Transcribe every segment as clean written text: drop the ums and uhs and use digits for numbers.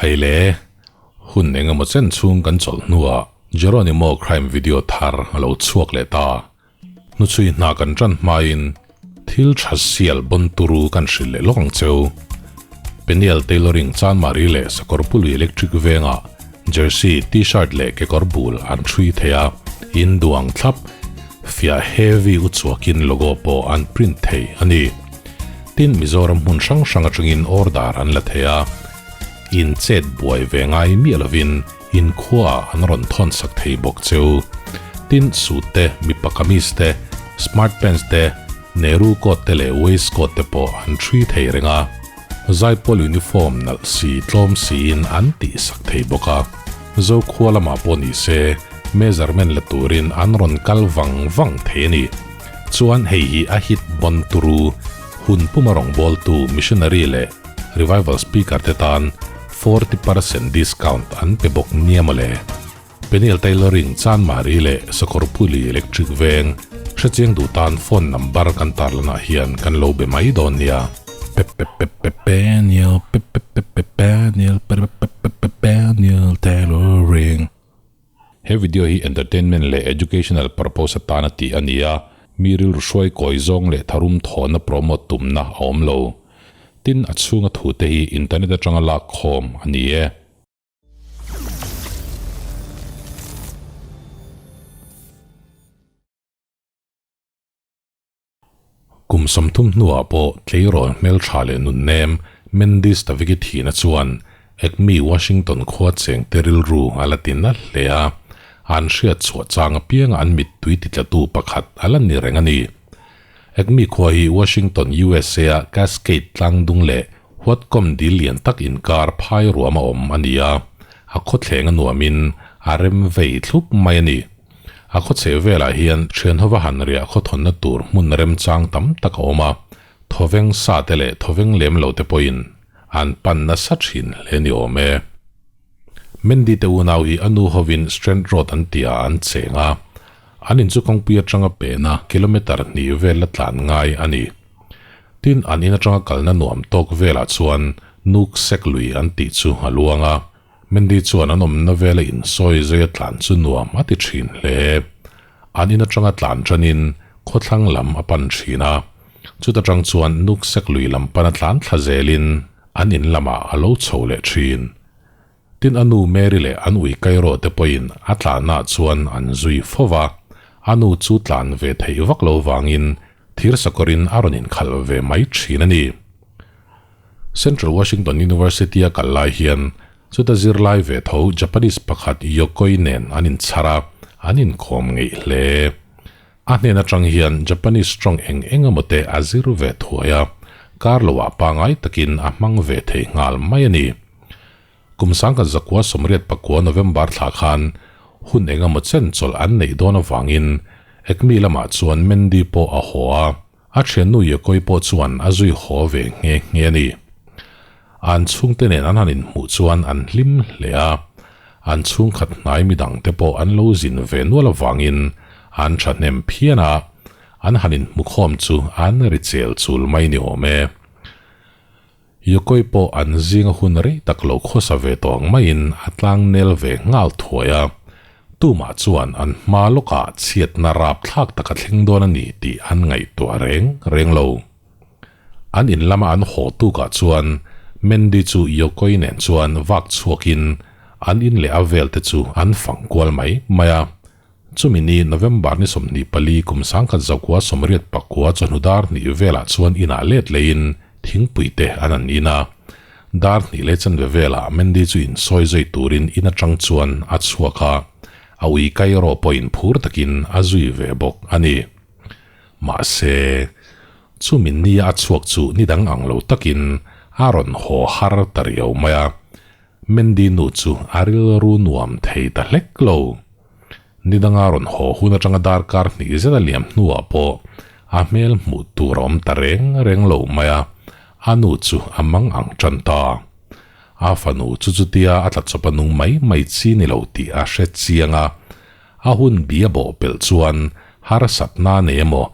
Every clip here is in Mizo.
Khaile, hun engemaw chen chhung kan chawlh hnuah Jeronimo crime video thar a lo chhuak leh ta. Hnuchhui hna kan tan hmain thil tha sial bon turu kan hrilh leh lawk ang cheu. Peniel Tailoring Chanmari leh Sakawrpului Electric vengah Jersey, T-shirt leh kekawr bul an ṭhui thei a, in duang thlap fiah heavy uchuakin logo pawh an print thei a ni. Tin, Mizoram hmun hrang hrang atangin order an la thei a, in chet buai ve ngai miah lovin in khuaah an rawn thawn sak thei bawk cheu. Tin, suit te, mipa kamis te, smart pants te, Nehru coat te leh waist coat te pawh an ṭhui thei reng a. Zaipawl uniform nalh si tlawm siin an tih sak thei bawk a. Zokhua lamah pawh ni se, measurement la turin an rawn kal vang vang thei a ni. Chuan hei hi a hit bon turu hun puma rawngbawltu missionary leh revival speaker te tan 40% discount an pe bawk nia mawle. Peniel Tailoring, Chanmari leh Sakawrpuli Electric Veng hrechiang duh tan phone number kan tarlanah hian kan lo be mai dawn nia. Pe-pe-pe-pe-peniel pe-pe-pe-pe-peniel pe-pe-pe-pe-peniel Tailoring. He video hi entertainment leh educational purpose atana tih a ni a, mi rilru hruai kawi zawng leh tharum thawhna promote tumna a awm lo. Tin, a chhunga thute hi internet atanga lak khawm a ni e. Kum 30 hnuah pawh tleirawl hmeltha leh nunnem Mendy Stavicki thihna chuan Acme Washington khua chengte rilru a la ti na hle a, an hriat chhuah chang apianga an mittui titlatu pakhat a la ni reng a ni. Acme khua hi Washington, USA a Cascade tlangdung leh Whatcom dil lian tak inkar phai ruam a awm a ni a, a khawthleng a nuamin a rem vei thlup mai a ni. A khawchheh velah hian thianhova han riah khawthawnna tur hmun remchang tam tak a awm a, thawveng sa te leh thawveng lem lo te pawhin an pan nasa thin hle ni awm e. Mendy te unau hi a nu hovin Strand Road an tihah an cheng a, an in chu kawngpui atanga pehna kilometre hnih vel la tlan ngai a ni. Tin, an in atanga kalna nuam tawk velah chuan Nuk Sek lui an tih chu a luang a. Mendy chuan an awmna vela insawi zui a tlan chu nuam a ti thin hle. An in atanga tlan tanin khawthlang lam a pan thin a, chuta tang chuan Nuksek lui lam pana tlan thla zelin an in lamah a lo chho leh thin. Tin a nu Mary leh an ui Kairo te pawhin a tlanah chuan an zui fo va, a nu chu tlan ve theih vak lo vangin thir sakawrin a rawn inkhalh ve mai thin a ni. Central Washington University a kal lai hian chuta zirlai ve tho Japanese pakhat Yokoi nen an inchhar a, an inkawm ngeih hle. A hnen atang hian Japanese tawng eng eng emaw te a zir ve thuai a, kar loah pangai takin a hmang ve thei nghal mai a ni. Kum 1989 November thla khan hun eng emaw chen chawlh an neih dawn avangin Acme lamah chuan Mandy pawh a haw a, A thiannu Yokoi pawh chuan a zui haw ve nghe nghe a ni. An chhungte nen an han inhmuh chuan an hlim hle a, an chhungkhat hnai midangte pawh an lo zin ve nual avangin an thahnem phian a, an han inhmukhawm chu an ri chel chul mai ni awm e. Yokoi pawh an zinga hun rei tak lo khawsa ve tawh ang maiin a tlang nel ve nghal thuai a, tumah chuan an hma lawkah chhiatna rapthlak tak a thleng dawn a ni tih an ngaihtuah reng reng lo. An in lama an haw tukah chuan Mandy chu Yokoi nen chuan vak chhuakin an in leh a vel te chu an fang kual mai mai a. Chumi ni November ni 24 kum 1989 chawhnu dar hnih velah chuan inah let leiin thingpui te an an in a. Dar hnih leh chanve velah Mandy chu insawi zui turin in atang chuan a chhuak a, a ui kai erawh pawhin phur takin a zui ve bawk a ni. Mahse, chumi nia a chhuak chu ni dang ang lo takin a rawn haw har ta riau mai a. Mandy nu chu a rilru nuam thei ta hlek lo. Ni danga rawn haw hun atanga darkar hnih zet a liam hnuah pawh a hmel hmuh tur a awm ta reng reng lo mai a, a nu chu a mang ang tan ta. A fanu chu chutia a tla chawp a nung mai mai chi ni lo tih a hre chiang a, a hun bi a bawh pelh chuan harsatna nei emaw,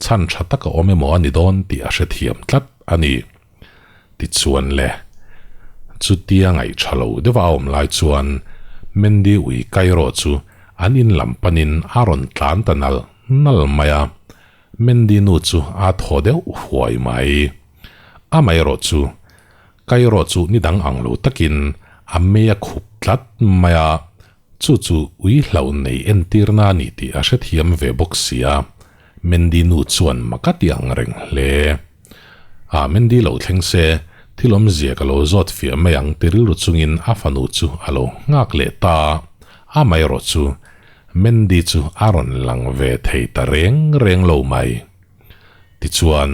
chhan tha tak a awm emaw a ni dawn tih a hrethiam tlat a ni. Tichuan le. Chutia ngaih tha lo deuha a awm lai chuan Mandy ui Cairo chu an in lam panin a rawn tlan ta nal nal mai a, Mandy nu chu a thaw deuh huai mai. Amaherawh chu Cairo chu ni dang ang lo takin a mei a khup tlat mai a, chu chu ui hlauh nei entirna a ni tih a hrethiam ve bawk si a, Mandy nu chuan mak a ti ang reng hle. A Mandy lo thleng se, thil awmzia ka lo zawt fiah mai ang ti rilru chungin a fanu chu a lo nghak leh ta a, amaherawh chu Mandy chu a rawn lang ve thei ta reng reng lo mai. Tichuan,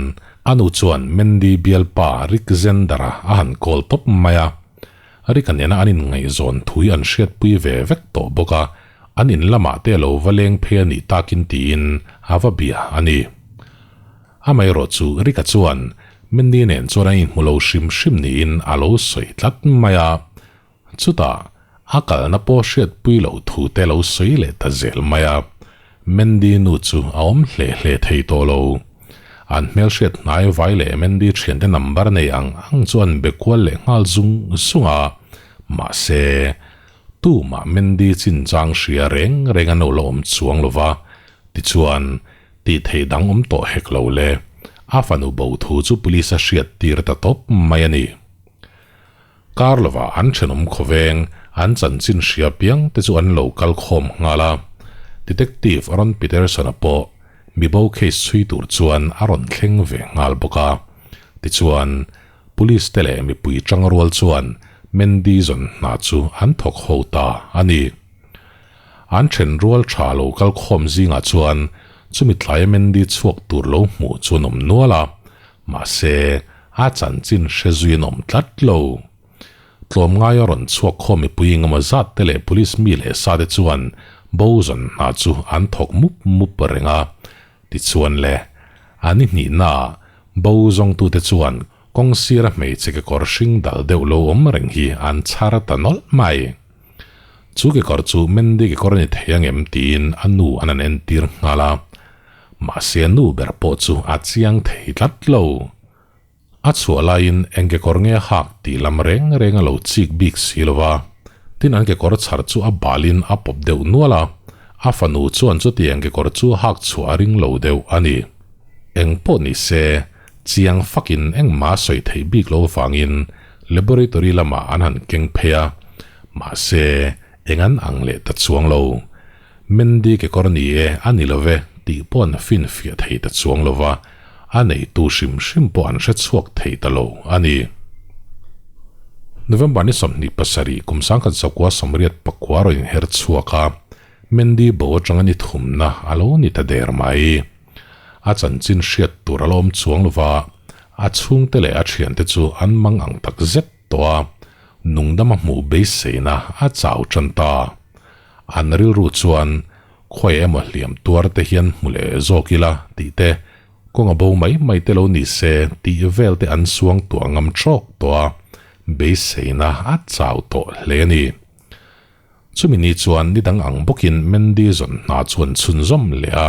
a nu chuan Mandy bialpa Rick Zender-a a han call tawp mai a, Rick-a nena an inngaihzawn thui an hriatpui ve vek tawh bawk a, an in lamah te a lo va leng phei a nih takin tiin a va bia a ni. Amaherawh chu Rika chuan Mandy nen chuan an inhmu lo hrim hrim niin a lo sawi tlat mai a. Chutah a kalna pawh hriatpui loh thu te lo sawi leh ta zel mai a. Mandy nu chu a awm hle hle thei tawh lo. An hmelhriat hnai vai leh Mandy thiante number nei ang ang chu an be kual leh nghal zung zung a. Mahse, tumah Mandy chinchang hria reng reng an lo la awm chuang lo va. Tichuan, Tih theih dang awm tawh hek lo le. A fanu bo thu chu police a hriat tir ta tawp mai a ni. Kar lovah an thenawm khawveng, an chanchin hria piang te chu an lo kal khawm nghal a. Detective Ron Peterson-a pawh mibo case chhui tur chuan a rawn thleng ve nghal bawk a. Tichuan, police te leh mipui tangrual chuan Mandy zawn hna chu an thawk ho ta a ni. An then rual tha lo kal khawm zingah chuan chumi tlaia Mandy chhuak tur lo hmuh chu an awm nual a, mahse a chanchin hre zui an awm tlat lo. Tlawmngai a rawn chhuak khawm mipui engemaw zat te leh police mi leh sa te chuan bo zawn hna chu an thawk mup mup reng a, tichuan le a ni hnihnaah bo zawngtute chuan kawng sira hmeichhe kekawr hring dal deuh lo awm reng hi an chhar ta nawlh mai. Chu kekawr chu Mandy kekawr a ni thei angem tiin a nu an an entir nghal a, mahse a nu ber pawh chu a chiang thei tlat lo. A chhuah laiin eng kekawr nge a hak tih lam reng reng a lo chik bik si lo va, tin an kekawr chhar chu a balin a pawp deuh nual a, a fanu chuan chutiang kekawr chu hak chhuah a ring lo deuh a ni. Eng pawh ni se, chiang fakin engmah a sawi theih bik lo vangin laboratory lamah an han keng phei a, mahse eng an ang leh ta chuang lo. Mandy kekawr ni e a ni lo ve tih pawh an finfiah thei ta chuang lo va, a neitu hrim hrim pawh an hre chhuak thei ta lo a ni. November ni 27 kum 1989 rawn inher chhuak a, Mandy bo atanga ni thumna a lo ni ta der mai. A chanchin hriat tur a la awm chuang lo va, a chhungte leh a thiante chu an mang ang tak zet tawh a, nungdama hmuh beiseina a chau tan ta. An rilru chuan khawi emaw hliam tuar te hian hmu leh zawk ila tih te, kawng a bo mai mai te lo ni se tih vel te an suang tuah ngam trawk tawh a, beiseina a chau tawh hle a ni. Chumi ni chuan ni dang ang bawkin Mandy zawn hna chuan chhunzawm leh a,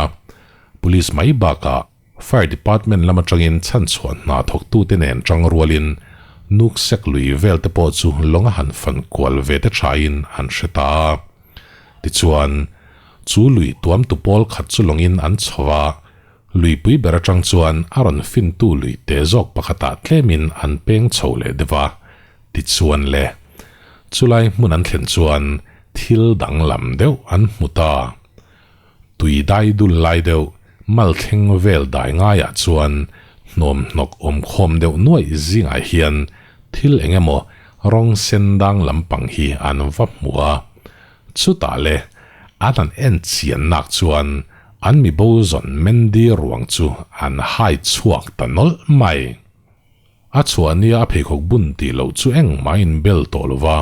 Police mai bakah Fire Department lam atangin chhanchhuah hna thawktute nen tang rualin nuk sek lui vel te pawh chu lawng a han fan kual ve te thain an hre ta a. Tichuan, chu lui tuamtu pawl khat chu lawngin an chho a, luipui ber atang chuan a rawn fintu lui te zawk pakhatah tlemin an peng chho leh deuh a, Tichuan le, chulai hmun an thlen chuan thil danglam deuh an hmu ta. Tui dai dul lai deuh, mal thleng vel dai ngaiah chuan hnawm hnawk awm khawm deuh nuaih zingah hian thil eng emaw rawng sen dang lampang hi an va hmu a. Chutah le, an han en chian nak chuan an mi bo zawn Mandy ruang chu an hai chhuak ta nawlh mai. A chhuah nia a pheikhawk bun tih loh chu engmah a inbel tawh lo va,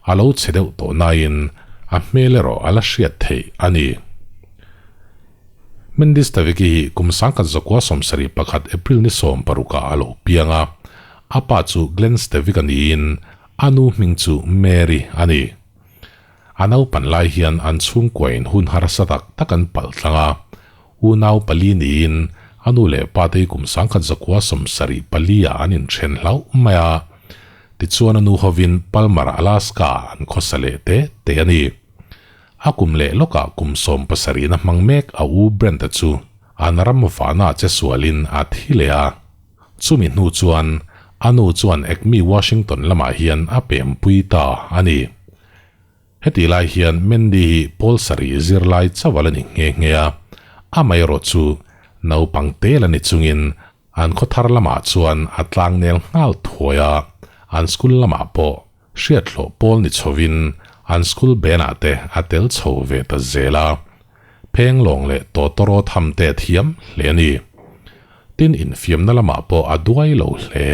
a lo chhe deuh tawh nain a hmel erawh a la hriat theih a ni. Mendy Stavicki hi kum 1971 April ni 16 ah a lo piang a, a pa chu Glenn Stavik a niin a nu hming chu Mary a ni. A naupan lai hian an chhungkuain hun harsa tak tak an palh tlang a, unau pali niin a nu leh pa te hi kum 1974 ah an inthen hlauh mai a. Tichuan a nu hovin Palmer, Alaska ah an khawsa leh te te a ni. A kum leh lawkah kum 17 na hmang mek a u Brent-a chu an ram vana che sualin a thi leh a. Chumi hnu chuan a nu chuan Acme, Washington lamah hian a pempui ta a ni. Hetih lai hian Mandy hi pawl sarih zirlai chauh a la ni nghe nghe a, amaherawh chu naupang te la ni chungin an khawthar lamah chuan a tlangnel nghal thuai a, an school lamah pawh hriathlawh pawl ni chhovin an school band-ah te a tel chho ve ta zel a, phenglawng leh tawtawraw tham te a thiam hle a ni. Tin, infiamna lamah pawh a duai lo hle.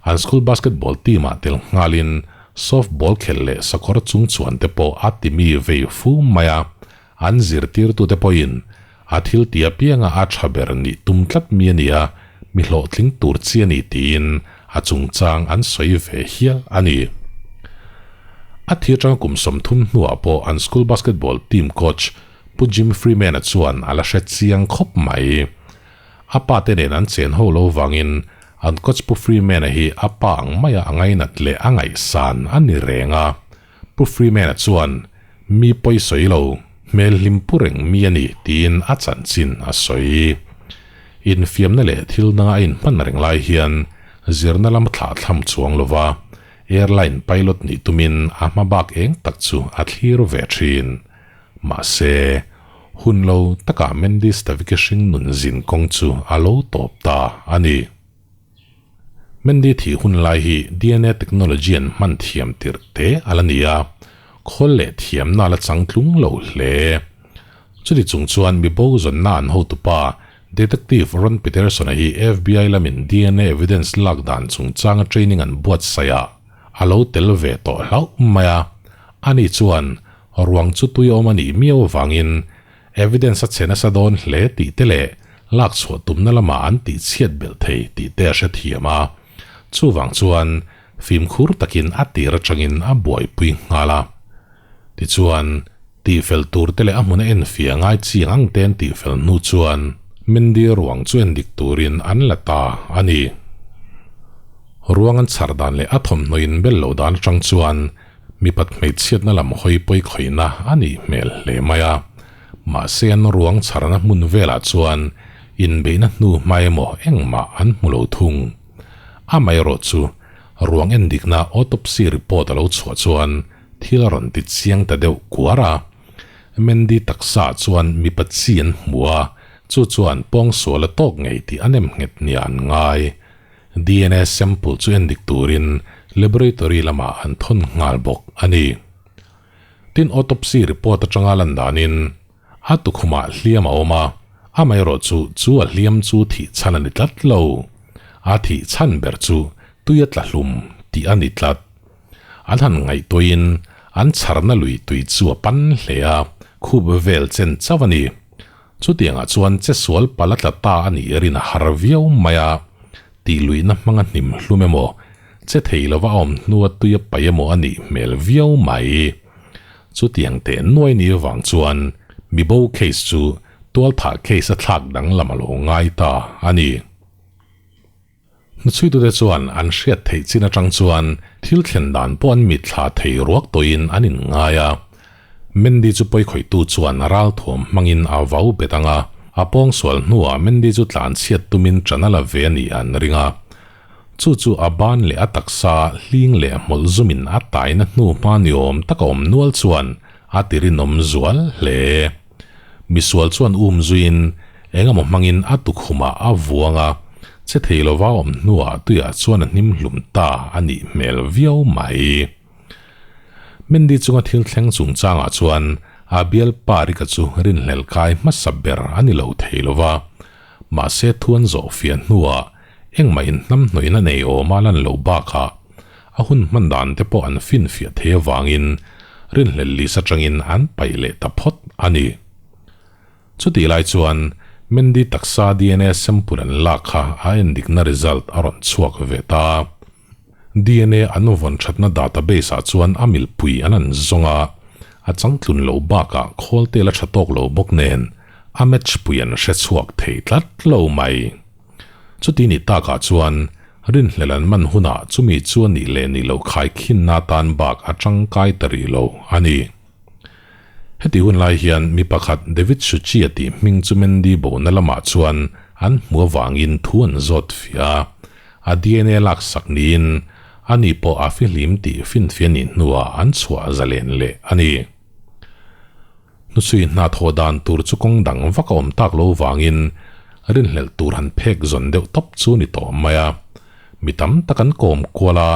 An school basketball team-ah tel nghalin softball khelh leh sakawr chung chuan te pawh a ti mi vei fu mai a, an zirtirtute pawhin a thil ti apianga a tha ber nih tum tlat mi a ni a, mi hlawhtling tur chi a ni tiin a chungchang an sawi ve hial a ni. A thi atanga kum 30 hnuah pawh an school basketball team coach Pu Jim Freeman-a chuan a la hre chiang khawp mai. A pa te nen an chen ho lo vangin an coach Pu Freeman-a hi a pa ang maia a ngainat leh a ngaihsan a ni reng a. Pu Freeman-a chuan, Mi pawi sawi lo, hmel hlim pu reng mi a ni, tiin a chanchin a sawi. Infiamna leh thil danga a inhman reng lai hian zirna lam a thlahthlam chuang lo va, airline pilot nih tumin a hma bak eng tak chu a thlir ve thin. Mahse, hun lo takah Mandy Stavicki hring nun zin kawng chu a lo tawp ta a ni. Mandy thih hun lai hi DNA technology an hman thiam tirh te a la ni a, khawl leh thiamna a la changtlung lo hle. Chuti chung chuan mi bo zawnna an hotupa Detective Ron Peterson-a hi FBI lamin DNA evidence lak dan chungchanga training an buatsaih ah a lo tel ve tawh hlauh mai a, ani chuan Ruang chu tui awm a nih miau avangin evidence a che nasa dawn hle tih te leh lak chhuah tumna lamah an tih chhiat belh thei tih te a hrethiam a. Chuvang chuan fimkhur takin a tir atangin a buaipui nghal a. Tichuan, tihfel tur te leh a hmuna enfiah ngai chiang ang te an tihfel hnu chuan Mindy ruang chu endik turin an la ta a ni. Ruang an chhar dan leh a thawmhnaw inbel loh dan atang chuan Mipat hmeichhiatna lam hawi pawi khawihna a nih hmel hle mai a, mahse an ruang chharna hmun velah chuan inbeihna hnu hma emaw engmah an hmu lo thung. Amaherawh chu ruang endikna autopsy report a lo chhuah chuan thil a rawn ti chiang ta deuh kuar a. Mandy taksa chuan mipa chi an hmu a, chu chuan pawngsual a tawk ngei tih a nem nghet nia an ngai. Dna sample chu endik turin laboratory lamah an thawn nghal bawk a ni. Tin, autopsy report atanga lan danin a tukhumah hliam a awm a, amaherawh chu chu a hliam chu thih chhan a ni tlat lo. A thih chhan ber chu tui a tla hlum tih a ni tlat. An han ngaihtuahin an chharna lui tui chu a pan hle a, khup vel chen chauh a ni. Chutiangah chuan che sual pal a tla ta a nih rin a har viau mai a, tih luihna hmanga hnim hlum emaw, che thei lova a awm hnua tui a paih emaw a nih hmel viau mai. Chutiang teh nuai ni avang chuan mibo case chu tualthah case a thlak danglam a lo ngai ta a ni. Hnuchhuitute chuan an hriat theih chin atang chuan thil thlen dan pawh an mitthla thei ruak tawhin an inngai a. Mandy chu pawikhawihtu chuan ralthuam hmangin a vau bet ang a, a pawngsual hnuah Mandy chu tlanchhiat tumin ṭan a la ve a nih an ring a. Chu chu a ban leh a taksa hling leh hmawlh zumin a taina hnu hma ni awm taka awm nual chuan a ti rinawm zual hle. Misual chuan um zuiin engemaw hmangin a tukhumah a vuang a, che thei lova awm hnuah tuiah chuan a hnim hlum ta a nih hmel viau mai. Mandy chunga thil thleng chungchangah chuan a bialpa Rika chu rinhlelh kai hmasa ber a ni lo thei lova, mahse thu an zawh fiah hnuah engmah inhnamhnawihna nei awma lan loh bakah A hun hman dan te pawh an finfiah thei avangin rinhlelh list atangin an paih leh ta phawt a ni. Chutih lai chuan Mandy taksa dna sample an lak kha a endikna result a rawn chhuak ve ta. Dna an vawn thatna database ah chuan a milpui an an zawng a, a changtlun lo bakah khawl tel a tha tawk lo bawk nen a match pui an hre chhuak thei tlat lo mai. Chuti ni takah chuan Rinhlel an man hunah chumi chu a nih leh nih loh khaikhinna atan bak a tangkai ta rih lo a ni. Heti hun lai hian mi pakhat David Suchi-a tih hming chu Mandy bona lamah chuan an hmuh avangin thu an zawt fiah a, a DNA laksak niin ani pawh a fihlim tih finfiah nih hnuah an chhuah zalen leh a ni. Hnuchhui hna thawh dan tur chu kawng dang vak a awm tak lo vangin rinhlelh tur han phek zawn deuh tawp chu ni tawh mai a. Mi tam tak an kawm kual a,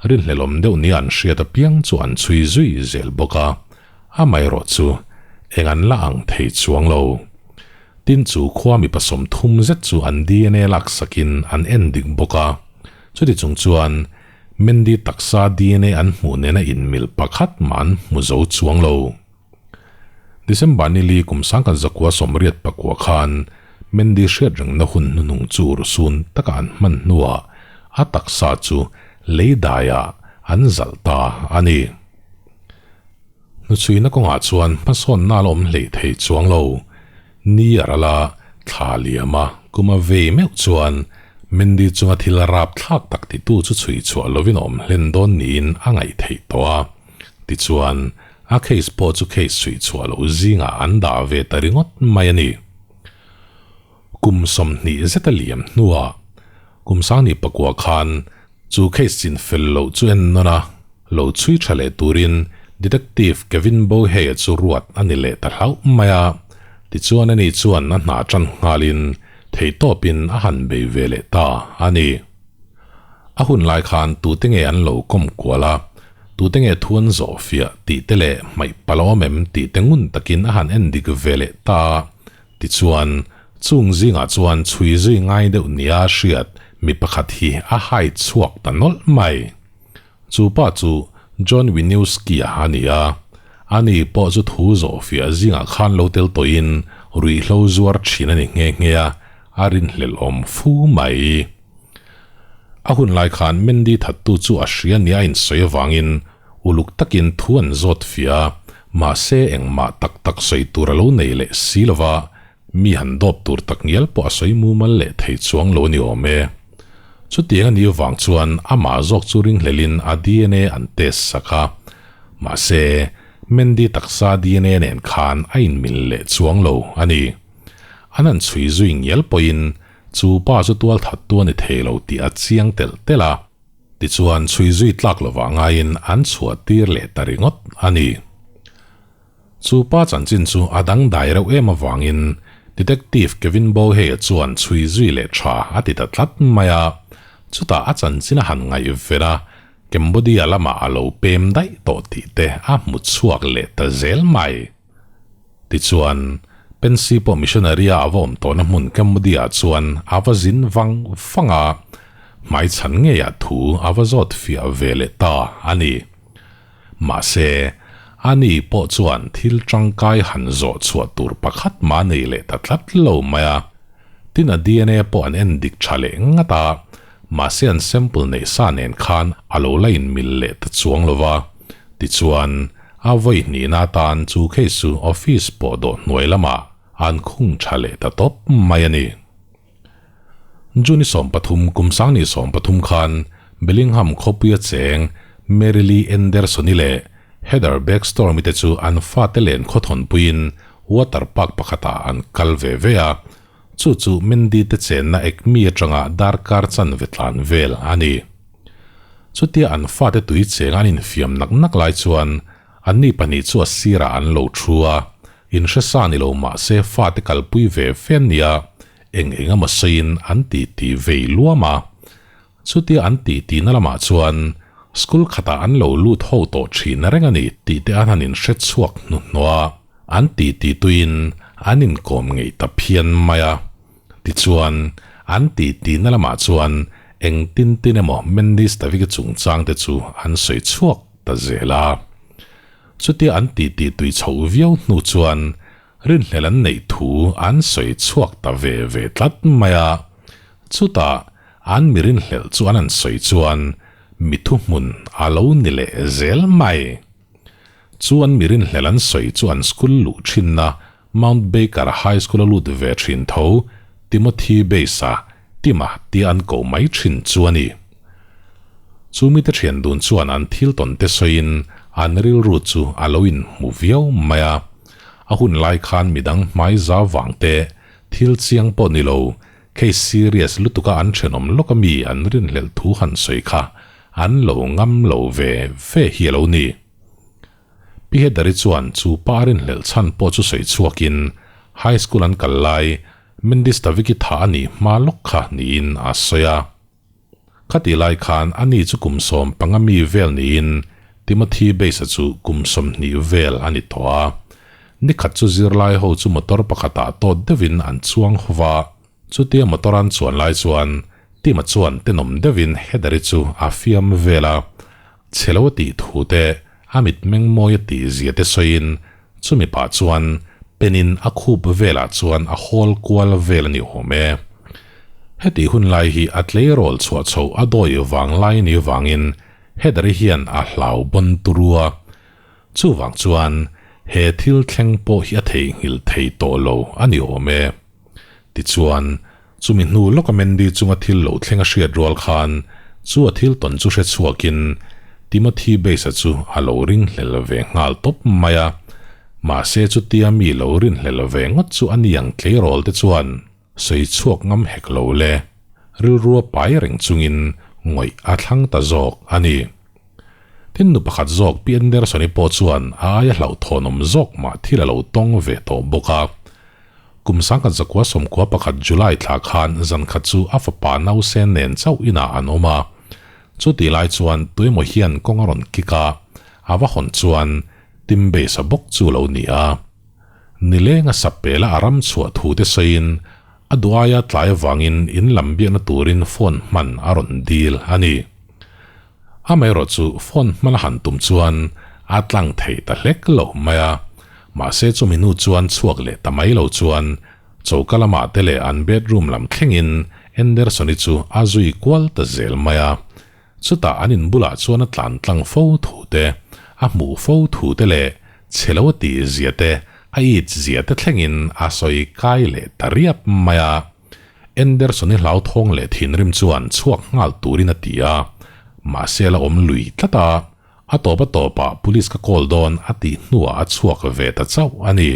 rinhlelhawm deuh nia an hriat apiang chu an chhui zui zel bawk a, amaherawh chu eng an la ang thei chuang lo. Tin chu khua mi pasawm thum zet chu an DNA laksakin an en dik bawk a, chuti chung chuan Mandy taksa DNA an hmuh nena inmil pakhat mah an hmu zo chuang lo. December ni li kum sangkhat zakua 84 khan Mandy hriat rengna hun hnuhnung chu rusun taka an hman hnuah a taksa chu lei daiah an zalh ta a ni. Hnuchhuina kawngah chuan hmasawnna la awm hleih thei chuang lo. Ni a ral a, thla liam a, kum a vei meuh chuan Mandy chunga thil rapthlak tak titu chu chhui chhuah lovin a awm hlen dawn niin a ngaih theih tawh a. Tichuan, a case pawh chu case chhui chhuah loh zingah an dah ve ta ringawt mai a ni. Kum 20 zeta liam hnuah kum 19 khan chu case chin fel loh chu en nawn a, lo chhui tha leh turin Detective Kevin Bohey-a chu ruat a ni leh ta hlauh mai a. Tichuan ani chuan a hna tan nghalin theihtawpin a han bei ve leh ta a ni. A hun lai khan tute nge an lo kawm kual a, tute nge thu an zawh fiah tih te leh hmaih palh awm em tih te ngun takin a han en dik ve leh ta a. Tichuan, chung zingah chuan chhui zui ngai deuh nia hriat mi pakhat hi a hai chhuak ta nawlh mai. Chu pa chu John Winewski-a a ni a, ani pawh chu thu zawhfiah zingah khan lo tel tawhin ruihhlo zuar thin a ni nghe nghe a, a rinhlelh awm fu mai. A hun lai khan Mandy thattu chu a hria nia a insawi avangin Uluk takin thu an zawt fiah a, mahse engmah tak tak sawi tur a lo nei leh si lo va, mi han dawp tur tak ngial pawh a sawi mumal leh thei chuang lo a ni awm e. Chutiang a nih avang chuan amah zawk chu ringhlelin a DNA an test sak a, mahse Mandy taksa DNA nen khan a inmil leh chuang lo a ni. An han chhui zui ngial pawhin chu pa chu tualthattu a ni thei lo tih a chiang telh telh a. Tichuan chhui zui tlak lovah ngaiin an chhuah tir leh ta ringawt a ni. Chu pa chanchin chu a dangdai reuh em avangin Detective Kevin Bohey-a chuan chhui zui leh tha a ti ta tlat mai a. Chutah a chanchin a han ngaih vel a, Cambodia lamah a lo pem daih tawh tih te a hmu chhuak leh ta zel mai. Tichuan, Pensy pawh missionary-a a va awm tawhna hmun Cambodia-ah chuan a va zin vang vang a, hmaichhan ngeiah thu a va zawt fiah ve leh ta a ni. Mahse, ani pawh chuan thil tangkai han zawh chhuah tur pakhat mah nei leh ta tlat lo mai a. Tin, a DNA pawh an en dik tha leh ngat a, mahse an sample neih sa nen khan a lo la inmil leh ta chuang lo va. Tichuan, A vawi hnihna atan chu case chu office pawh dawh hnuai lamah an khung tha leh ta tawp mai a ni. June 13 kum 2013 khan Bellingham khawpuia cheng Mary Lee Anderson-i leh Heather Beckstorm-i te chu an fate len khawthawnpuiin water park pakhatah an kal ve ve a, chu chu Mandy te chenna Acme atanga darkar chanve tlan vel a ni. Chutia an fate tui cheng an infiam nak nak lai chuan anni pahnih chu a sirah an lo thu a, inhre sa ni lo mah se fate kalpui ve ve an nia, eng eng emaw sawiin an ti ti vei luam a. Chutia an ti ti na lamah chuan school khatah an lo lut ho tawh thin reng a ni tih te an han inhre chhuak hnuhnawh a, an ti ti tuiin an inkawm ngeih ta phian mai a. Tichuan, an titi na lamah chuan eng tin tin emaw Mandy Stavik-a chungchang te chu an sawi chhuak ta zel a. Chutia an titi tui chhoh viau hnu chuan rinhlel an neih thu an sawi chhuak ta ve ve tlat mai a. Chutah an mi rinhlelh chu an han sawi chuan mi thuhmun a lo ni leh zel mai. Chu an mi rinhlelh an sawi chu an school luh thinna Mount Baker High School a lut ve thin tho, Timothy Base-a. Tima tia an ko mai thin chu a ni. Chu mite thian dun chuan an thil tawn te sawiin an rilru chu a lo inhmu viau mai a. A hun lai khan midang hmai za vang te thil chiang pawh ni lo, case serious lutuka an thenawm lawk ami an rinhlelh thu han sawi kha an lo ngam lo ve ve hi a lo ni. Pi Heather-i chuan chu pa a rinhlelh chhan pawh chu sawi chhuakin high school an kal lai Mindy Stavik-i tha a nih hma lawk kha niin a sawi a. Khatih lai khan ani chu kum 15 mi vel niin Timothy Bass-a chu kum 20 vel a ni tawh a. Nikhat chu zirlai ho chu motor pakhatah tawt deuhin an chuang ho va, chutia motor an chuan lai chuan Tim-a chuan tenawm deuhin Heather-i chu a fiam vel a, chhe lo a tih thu te, a mitmeng mawi a tih zia te sawiin chumi pah chuan pen-in a khup velah chuan a hawl kual vel a ni awm e. Hetih hun lai hi a tleirawl chhuah chhoh a dawi vang lai ni vangin Heather-i hian a hlau bawn turu a, chuvang chuan he thil thleng pawh hi a theihnghilh thei tawh lo a ni awm e. Tichuan, chumi hnu lawka Mandy chunga thil lo thleng a hriat rual khan chu a thil tawn chu hre chhuakin Timothy Bass-a chu a lo ringhlel ve nghal tawp mai a. Mahse chutia mi lo rinhlel ve ngawt chu a ni ang tleirawl te chuan sawi chhuak ngam hek lo le. Rilrua pai reng chungin ngawih a thlang ta zawk a ni. Tin nu pakhat zawk Pi Anderson-i pawh chuan a aia hlauhthawnawm zawk mah thil a lo tawng ve tawh bawk a. Kum 1991 July thla khan zan khat chu a fapa nausen nen chauh inah an awm a. Chutih lai chuan tuemaw hian kawng a rawn kik a, a va hawn chuan Tim Bass-a bawk chu a lo ni a. Nilenga Sapela a ram chhuah thu te sawiin a duaia tlai avangin in lam biakna turin phone hman a rawn dil a ni. Amaherawh chu phone hman a han tum chuan a tlang thei ta hlek lo mai a, mahse chumi hnu chuan chhuak leh ta mai lo chuan choka lamah te leh an bedroom lam thlengin Anderson-i chu a zui kual ta zel mai a. Chutah an in bulah chuan a tlan tlang fo thu te, a hmuh fo thu te leh chhe lo a tih zia te, a it zia te thlengin a sawi kai leh ta riap mai a. Anderson-i hlauthawng leh thinrim chuan chhuak nghal turin a ti a, mahse a la awm lui tlat a, a tawp a tawpah police ka call dawn a tih hnuah a chhuak ve ta chauh a ni.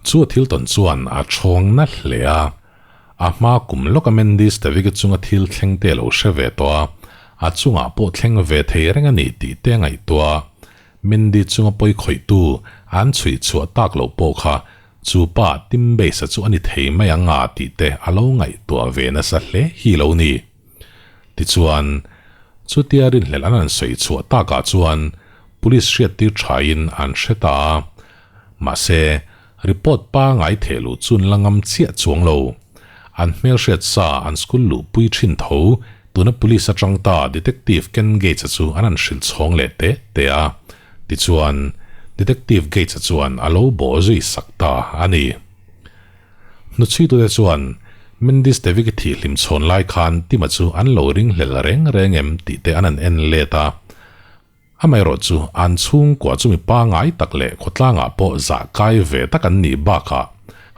Chu a thil tawn chuan a chhawng na hle a, a hma kum lawka Mandy Stavik-a chunga thil thleng te a lo hre ve tawh a, a chungah pawh thleng ve thei reng a ni tih te a ngaihtuah a, Mandy chunga pawi khawihtu an chhuih chhuah tak loh pawh kha Chu pa Tim Bass-a chu a ni thei mai ang a tih te a lo ngaihtuah ve nasa hle hi lo ni. Tichuan, chutia rinhlelh an han sawi chhuah takah chuan Police hriattir thain an hre ta a. Mahse, report pangai theh luh chun la ngam chiah chuang lo. An hmelhriat sa an school luhpui thin tho, tuna Police atang ta Detective Ken Gates-a chu an han hrilh chhawng leh te te a. Tichuan, Detective Gates-a chuan a lo bawh zui sak ta a ni. Hnuchhuitute chuan Mindy Stavik-i thih hlim chhawn lai khan Tim-a chu an lo ringhlel reng reng em tih te an han en let a. Amaherawh chu an chhungkua chu mi pangai tak leh khawtlangah pawh zah kai ve tak an nih bakah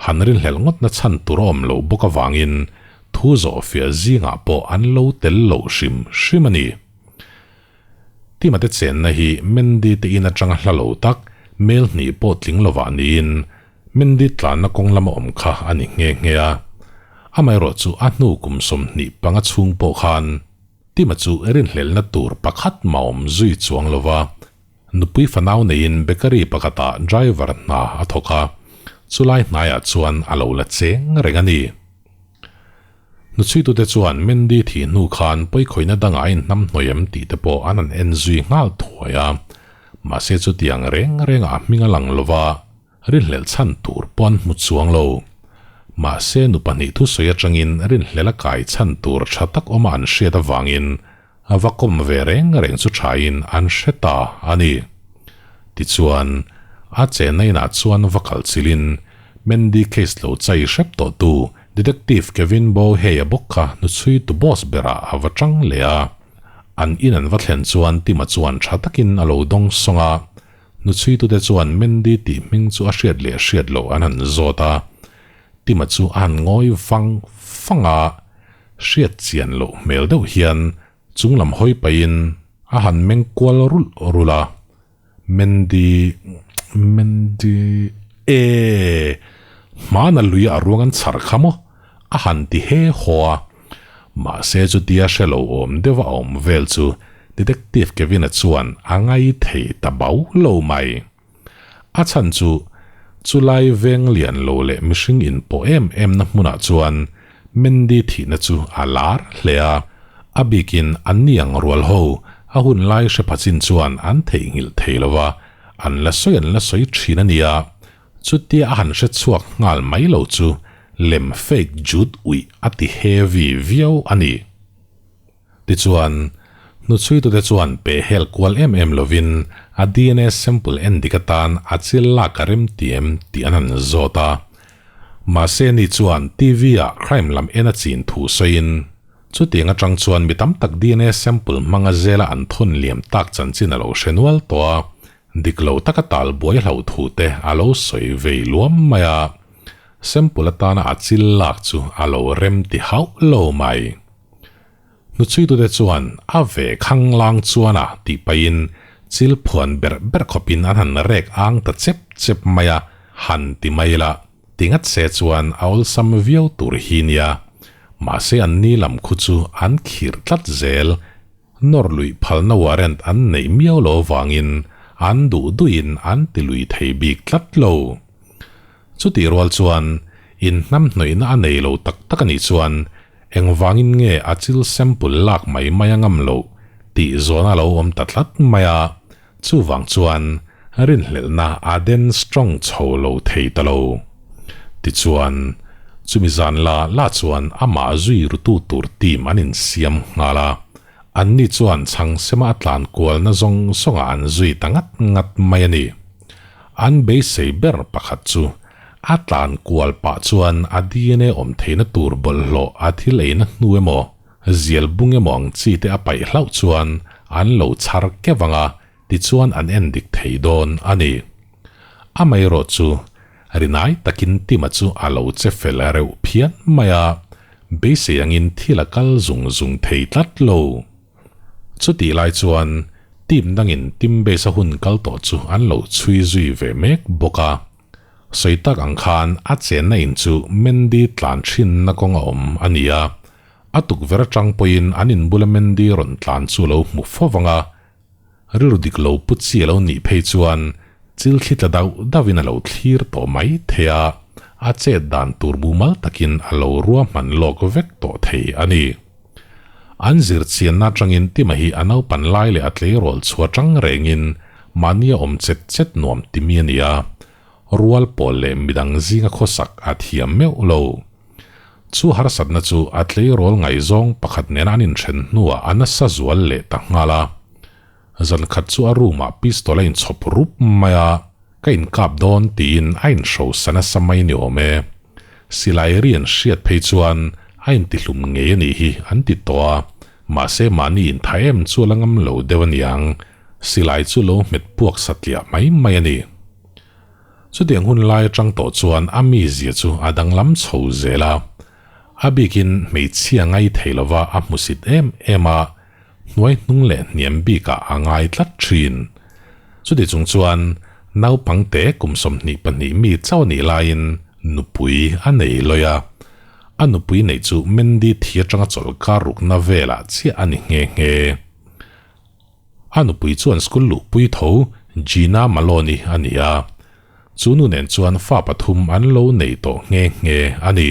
han rinhlelh ngawtna chhan tur a awm loh bawk avangin thu zawhfiah zingah pawh an lo tel loh hrim hrim a ni. Tima te chenna hi Mandy te in atanga hla lo tak, mel hnih pawh tling lovah niin Mandy tlanna kawng lama awm kha a ni nghe nghe a. Amaherawh chu a hnu kum 25 chhung pawh khan Tima chu rinhlelhna tur pakhat mah awm zui chuang lova, nupui fanau neiin bakery pakhatah driver hna a thawk a, chulai hnaiah chuan a lo la cheng reng a ni. Hnuchhuitute chuan Mandy thih hnu khan pawikhawihna dangah a inhnam hnawih em tih te pawh an han en zui nghal thuai a. Mahse chutiang reng rengah a hming a lang lo va, rinhlelh chhan tur pawh an hmu chuang lo. Mahse nu pahnih thusawi atangin rinhlelh a kai chhan tur tha tak awma an hriat avangin a va kawm ve reng reng chu thain an hre ta a ni. Tichuan, a chenna inah chuan va kal chilin Mandy case lo chai hrep tawhtu Detective Kevin Bowhey-a bawk kha hnuchhui tu boss berah a va tang leh a. An in an va thlen chuan Tim-a chuan tha takin a lo dawng sawng a. Hnuchhuitute chuan Mandy tih hming chu a hriat leh hriat loh an han zawt a. Tim-a chu a han ngawi vang vang a. hriat chian loh hmel deuh hian chunglam hawi pahin a han meng kual rulh rulh a. Mandy, Mandy, e! Hmana lui a ruang an chhar kha maw? A han ti he haw a. Mahse chutia hre lo awm deuh a awm vel chu Detective Kevin-a chuan a ngai thei ta bau lo mai. A chhan chu chulai veng lian lo leh mihring inpawh em em na hmunah chuan Mandy thihna chu a lar hle a, a bikin anni ang rual ho a hun lai hre pha chin chuan an theihnghilh thei lo va, an la sawi an la sawi thin a nia. Chutia a han hre chhuak nghal mai lo chu lem fake jut uih a ti heavy viau a ni. Tichuan, hnuchhuitute chuan pe hel kual em em lovin a dna sample en dik atan a chil lak a rem ti em tih an han zawt a. Mahse ni chuan TV-ah crime lam en a chin thu sawiin, chutiang atang chuan mi tam tak dna sample hmanga zela an thawn liam tak chanchin a lo hre nual tawh a, dik lo taka tal buai hloh thu te a lo sawi vei luam mai a. Sample atana a chil lak chu a lo rem ti hauh lo mai. Hnuchhuitute chuan a ve khanglang chuan a tih pahin chil phuan ber ber khawpin an han rek ang ta chep chep mai a, han ti mai la, ti ngat se chuan a awlsam viau tur hi nia. Mahse an ni lam khu chu an khirh tlat zel, nawr luih phalna warrant an neih miau lo avangin an duh duhin an ti lui thei bik tlat lo. Chutih rual chuan inhnamhnawihna a nei lo tak tak a nih chuan Engvangin nge a chil sample lak mai mai a ngam loh tih zawn a lo awm ta tlat mai a, chuvang chuan rinhlelhna a den strong chho lo thei ta lo. Tichuan, chumi zan la la chuan amah zui rutu tur team an insiam nghal a, anni chuan chhang sema a tlan kualna zawng zawngah an zui ta ngat ngat mai a ni. An beisei ber pakhat chu A tlan kual pah chuan a dna awm theihna tur bawlhhlawh a thil eina hnu emaw, zial bung emaw ang chi te a paih hlauh chuan an lo chhar keuh ang a, tichuan an en dik thei dawn a ni. Amaherawh chu, rinai takin Tima chu a lo che fel reuh phian mai a, beisei angin thil a kal zung zung thei tlat lo. Chutih lai chuan team dangin team base a hun kal tawh chu an lo chhui zui ve mek bawk a. Sawi tak ang khan a chenna in chu Mandy tlan thinna kawng a awm a ni a, a tukverh atang pawhin an inbula Mandy rawn tlan chu lo hmu fo vang a, rilru dik lo pu chi a lo nih phei chuan chil thli tla dauh dauhin a lo thlir tawh mai thei a, a chet dan tur mumal takin a lo ruahman lawk vek tawh thei a ni. An zirchianna atangin Tima hi a naupan lai leh a tleirawl chhuah tang rengin mahni a awm chet chet nuam timi a ni a, rual pawl leh midang zinga khawsak a thiam meuh lo. Chu harsatna chu a tleirawl ngaihzawng pakhat nena an inthen hnuah a nasa zual leh ta nghal a. Zan khat chu a room ah pistol a inchhawp rup mai a, ka inkap dawn tiin a inhrosa nasa mai ni awm e. Silai rian hriat phei chuan a intihlum ngei a nih hi an ti tawh a, mahse mahni intha em chu a la ngam lo deuh a niang, silai chu lo hmet puak satliah mai mai a ni. Chutiang hun lai atang tawh chuan a mizia chu a danglam chho zel a, a bikin hmeichhia ngai thei lova a hmusit em em a, hnuai hnung leh hniam bikah a ngai tlat thin. Chuti chung chuan naupangte kum 22 mi chauh a nih laiin nupui a nei lawi a. A nupui neih chu Mandy thi atanga chawlhkar rukna velah chiah a ni nghe nghe. A nupui chuan school luhpui tho Gina Malone-i a ni a. Chu nu nen chuan fa pathum an lo nei tawh nghe nghe a ni.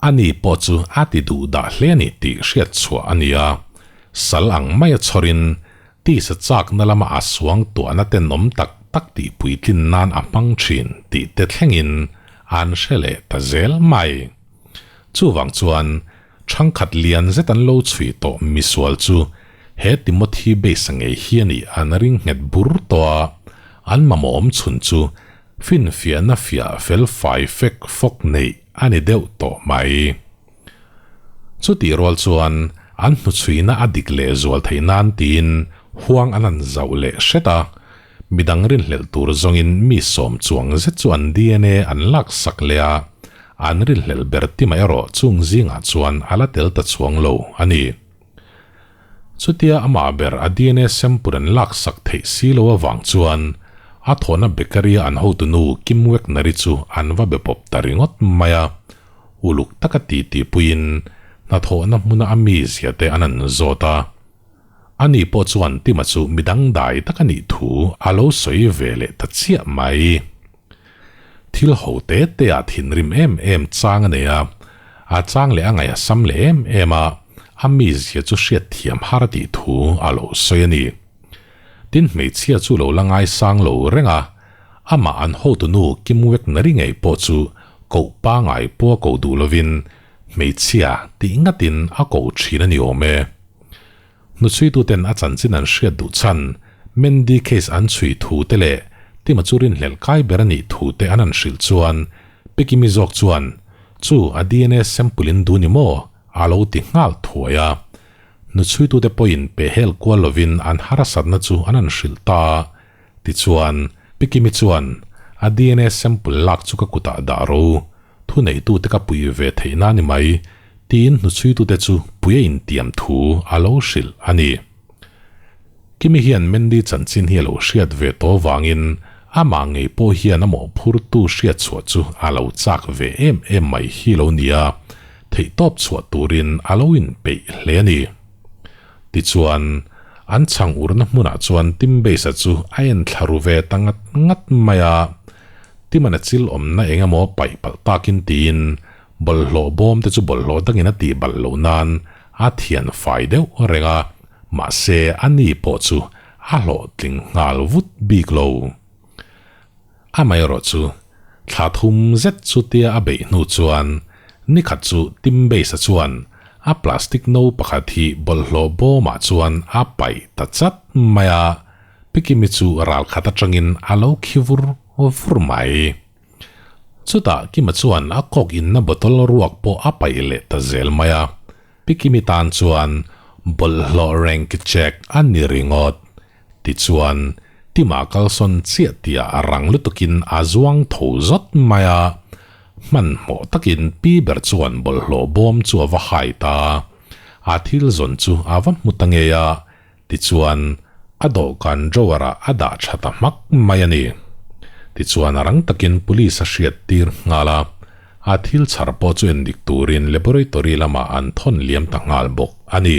Ani pawh chu a ti duh dah hle a ni tih hriat chhuah a ni a, sal ang maia chhawrin tisa chakna lama a suang tuahna tenawm tak tak tih puitlin nan a hmang thin tih te thlengin an hre leh ta zel mai. Chuvang chuan Thangkhat lian zet an lo chhui tawh misual chu he Timothy Base-a ngei hi a nih an ring nghet bur tawh a, an mamawh awm chhun chu finfiahna fiah fel fai fek fawk neih a ni deuh tawh mai. Chutih rual chuan an hnuchhuina a dik leh zual theih nan tiin huang an han zauh leh hret a, midang rinhlelh tur zawngin mi sawm chuang zet chu an dna an laksak leh a. An rinhlelh ber Tima erawh chung zingah chuan a la tel ta chuang lo a ni. Chutia amah ber a dna sample an laksak theih si lo avang chuan a thawhna bakery a an hotunu Kim Wegner-i chu an va be pawp ta ringawt mai a. Uluk taka titi puiin hnathawhna hmuna a mizia te an an zawt a. Ani pawh chuan Tima chu midang dai tak a nih thu a lo sawi ve leh ta chiah mai. Thil ho te te ah thinrim em em chang a nei a, a chang leh a ngaih a sam leh em em a, a mizia chu hriatthiam har a tih thu a lo sawi a ni. Tin hmeichhia chu lo la ngaisang lo reng a, amah an hotunu Kim Wegner-i ngei pawh chu koh pangai pawh a koh duh lovin hmeichhia tih ngatin a koh thin a ni awm e. Hnuchhuituten a chanchin an hriat duh chhan, Mandy case an chhui thu te leh Tima chu rinhlelh kai ber a nih thu te an han hrilh chuan Pikimi zawk chuan, Chu, a dna sample in duh ni maw? a lo ti nghal thuai a. Hnuchhuitute pawhin pehhel kual lovin an harsatna chu an han hrilh ta a. Tichuan, Pikimi chuan, A dna sample lak chu ka kutah dah ro. Thuneitute ka pui ve theih na ni mai, tiin hnuchhuitute chu pui a intiam thu a lo hrilh a ni. Kimi hian Mandy chanchin hi a lo hriat ve tawh vangin amah ngei pawh hian a mawhphurtu hriat chhuah chu a lo chak ve em em mai hi lo nia, theihtawp chhuah turin a lo inpeih hle a ni. Tichuan, an chhang urna hmunah chuan Tim Base-a chu a enthla ru ve ta ngat ngat mai a. Timana chil awmna eng emaw paih palh takin tiin bawlhhlawh bawm te chu bawlhhlawh dangin a tih balh loh nan a thian fai deuh reng a, mahse a ni pawh chu a hlawhtling nghal vut bik lo. Amaherawh chu thla thum zet chutia a beih hnu chuan nikhat chu Tim Base-a chuan a plastic no pakhat hi bawlhhlawh bawmah chuan a paih ta chat mai a. Pikimi chu ral khat atangin a lo khi vur vur mai. Chutah Kima chuan a kawk inna bottle ruak pawh a paih leh ta zel mai a. Pikimi tan chuan bawlhhlawh rank check a ni ringawt. Tichuan, Tima kalsawn chiah tihah a rang lutukin a zuang tho zawt mai a. Hmanhmawh takin pi ber chuan bawlhhlawh bawm chu a va hai ta. A thil zawn chu a va hmu ta ngei a. Tichuan, a dawhkan drawer-ah a dah tha ta hmak mai a ni. Tichuan, a rang takin police a hriat tir nghal a, a thil chhar pawh chu endik turin laboratory lamah an thawn liam ta nghal bawk a ni.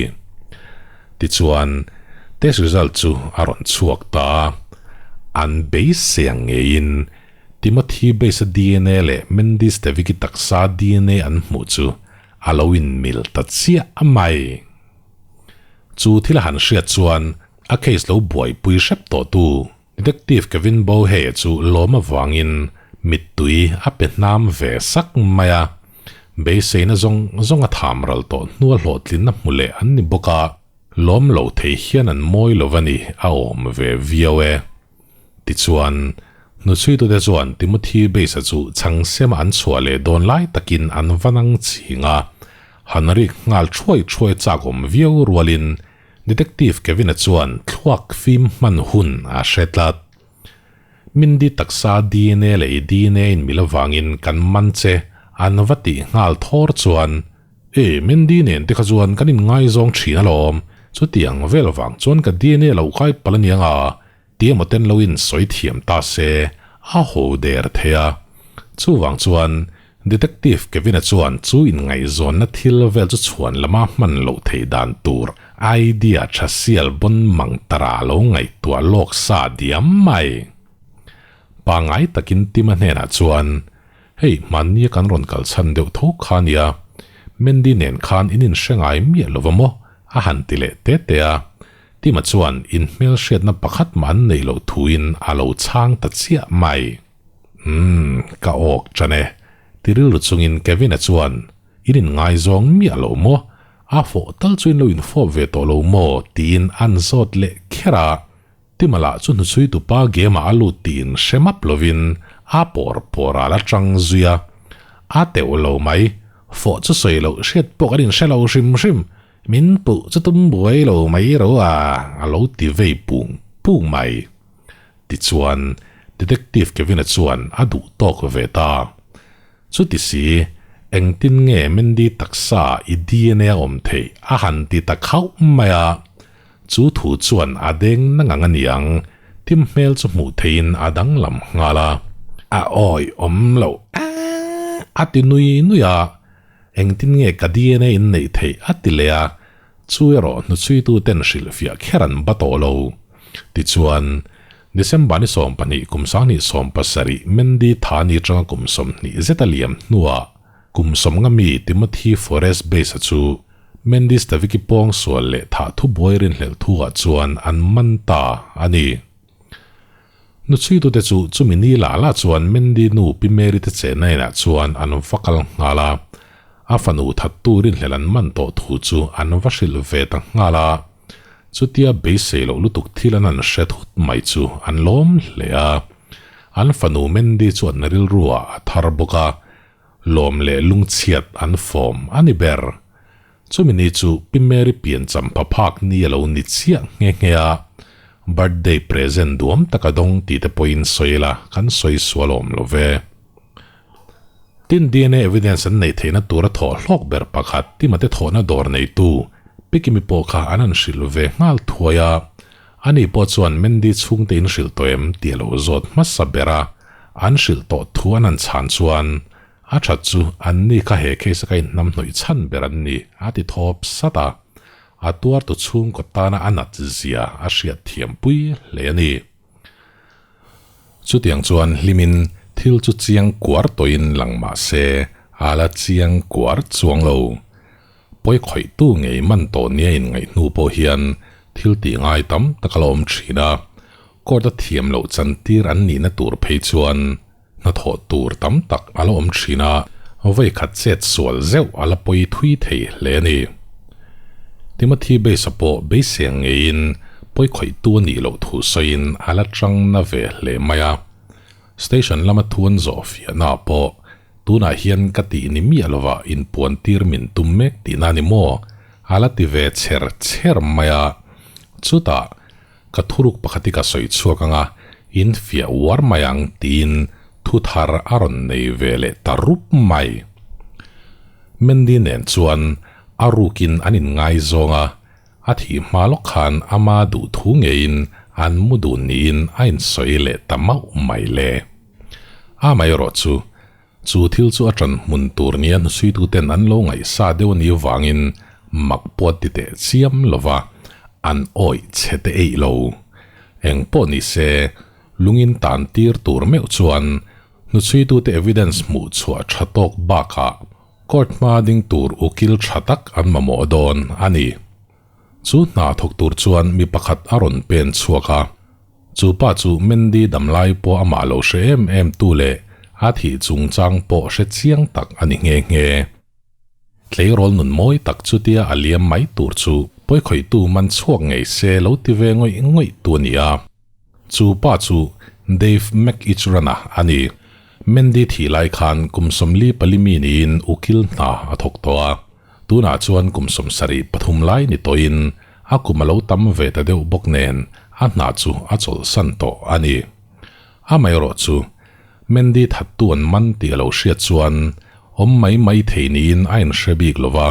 Tichuan, test result chu a rawn chhuak ta a, an beisei ang ngeiin Timothy Base-a dna leh Mandy Stavicki taksa dna an hmuh chu a lo inmil ta chiah mai. Chu thil a han hriat chuan a case lo buaipui hrep tawhtu Detective Kevin Bohe chu lawm avangin mittui a pe hnam ve sak mai a. Beiseina zawng zawng a tham ral tawh hnua hlawhtlinna hmu leh an ni bawk a, lawm lo thei hian an mawi lo va ni a awm ve viau e. Tichuan, hnuchhuitute chuan Timothy Base-a chu chhangsema an chhuah leh dawn lai takin an va nang ching a. Han rik nghal thuai thuai chak awm viau rualin Detective Kevin-a chuan thluak fim hman hun a hre tlat. Mindy taksa dna leh i dna in mil avangin kan man che an va tih nghal thawr chuan, E, Mindy nen te kha chuan kan inngaizawng thin alawm, chutiang vel vang chuan ka dna lo kai palh aniang a, Tia ten lo in sawi thiam ta se a ho der thei a. Chuvang chuan Detective Kevin-a chuan chu inngaihzawnna thil vel chu chhuan lama hman loh theih dan tur idea tha sial bawn mang tara lo ngaihtuah lawk sa diam mai. Pangngai takin Tima hnenah chuan, Hei, hmannia kan rawn kal chhan deuh tho kha nia, Mandy nen khan in inhre ngai miah lo va maw? a han ti leh te te a. Tima chuan inhmelhriatna pakhat mah an neih loh thuin a lo chhang ta chiah mai. Umm, ka awk tan e, ti rilru chungin Kevin-a chuan, In inngaizawng miah lo maw? A fawh tal chu in lo infawp ve tawh lo maw? tiin an zawt leh kher a. Tima lah chu hnuchhui tupa game-ah a lut tiin hre map lovin a pawr pawr a la tang zui a. A teuh lo mai, fawh chu sawi loh hriat pawh kan inhre lo hrim hrim. Min puh chu tum buai lo mai ro a, a lo ti vei pung pung mai. Tichuan, Detective Kevin-a chuan a duh tawk ve ta. Chuti si, Engtin nge Mandy taksa i DNA a awm theih a han ti ta khauh mai a. Chu thu chuan a deng na ngang a niang, Tim hmel chu hmuh theihin a danglam nghal a. A awi awm loh a ti nui nui a. Engtin nge ka DNA in neih theih a ti leh a, chu erawh hnuchhuitu ten hrilhfiah kher an ba tawh lo. Tichuan, December ni 12 kum 2017 Mandy Thani atanga kum 20 zet a liam hnuah kum 50 mi Timothy Forest Base-a chu Mandy Stavicki pawngsual leh thah thubuai rinhlelh thuah chuan an man ta a ni. Nuchhuitute chu chumi ni lah lah chuan Mandy nu Pi Mary te chenna inah chuan an va kal nghal a, a fanu thattu rinhlelh an man tawh thu chu an va hrilh ve ta nghal a. Chutia beisei loh lutuk thil an han hre thut mai chu an lawm hle a. An fanu Mandy chu an rilruah a thar bawk a, lawm leh lungchhiat an fawm a ni ber. Chumi ni chu Pi Mary pian champha phak ni a lo ni chiah nghe nghe a, birthday present duam tak a dawng tih te pawhin sawi ila kan sawi sual awm lo ve. Tin DNA evidence an neih theihna tura thawh hlawk ber pakhat Timate thawhna dawr neitu Pi Kimi pawh kha an han hrilh ve nghal thuai a, ani pawh chuan Mandy chhungte in hrilh tawh em tih a lo zawt hmasa ber a, an hrilh tawh thu an han chhan chuan A that chu an ni kha he case a ka inhnam hnawih chhan ber an ni, a ti thawp sat a. A tuartu chhungkaw tana a nat zia a hriat thiam pui hle a ni. Chutiang chuan hlimin thil chu chiang kuar tawhin lang mah se a la chiang kuar chuang lo. Pawi khawihtu ngei man tawh nia inngaih hnu pawh hian thil tih ngai tam tak a la awm thin a, court a thiam loh chantir an nihna tur phei chuan Hnathawh tur tam tak a la awm thin a, vawi khat chet sual zeuh a la pawi thui thei hle a ni. Timothy Base-a pawh beiseng ngeiin pawi khawihtu a nih loh thu sawiin a la chang na ve hle mai a. Station lama thu an zawh fiahna ah pawh tunah hian ka tih ni miah lova inpuan tir min tum mek tihna a ni maw? a la ti ve chher chher mai a. Chutah Ka thuruk pakhat hi ka sawi chhuak ang a, in fiah uar mai ang tiin thu thar a rawn nei ve leh ta rup mai. Mandy nen chuan a rukin an inngaizawng a, a thih hma lawk khan ama duh thu ngeiin an mu dun niin a insawi leh ta mauh mai le. Amaherawh chu, chu thil chu a ṭan hmun tur nia hnusuituten an lo ngaihsa deuh a nih avangin mak pawh ti teh chiam lova an awih chhe te eih lo. Eng pawh ni se, lungin tan tir tur meuh chuan hnuchhuitute evidence hmuh chhuah tha tawk bakah court hma ding tur ukil tha tak an mamawh dawn a ni. Chu hna thawk tur chuan mi pakhat a rawn pen chhuak a. Chu pa chu Mandy damlai pawh amah lo hre em em tu leh a thih chungchang pawh hre chiang tak a ni nghe nghe. Tleirawl nun mawi tak chutia a liam mai tur chu pawikhawihtu man chhuak ngei se lo ti ve ngawih ngawih tu a ni a. Chu pa chu Dave McEachran-a a ni. Mandy thih lai khan kum 44 mi niin ukil hna a thawk tawh a. Tunah chuan kum 73 lai ni tawhin a kum a lo tam ve ta deuh bawk nen a hna chu a chawlhsan tawh a ni. Amaherawh chu Mandy thattu an man tih a lo hriat chuan awm mai mai thei niin a inhre bik lo va,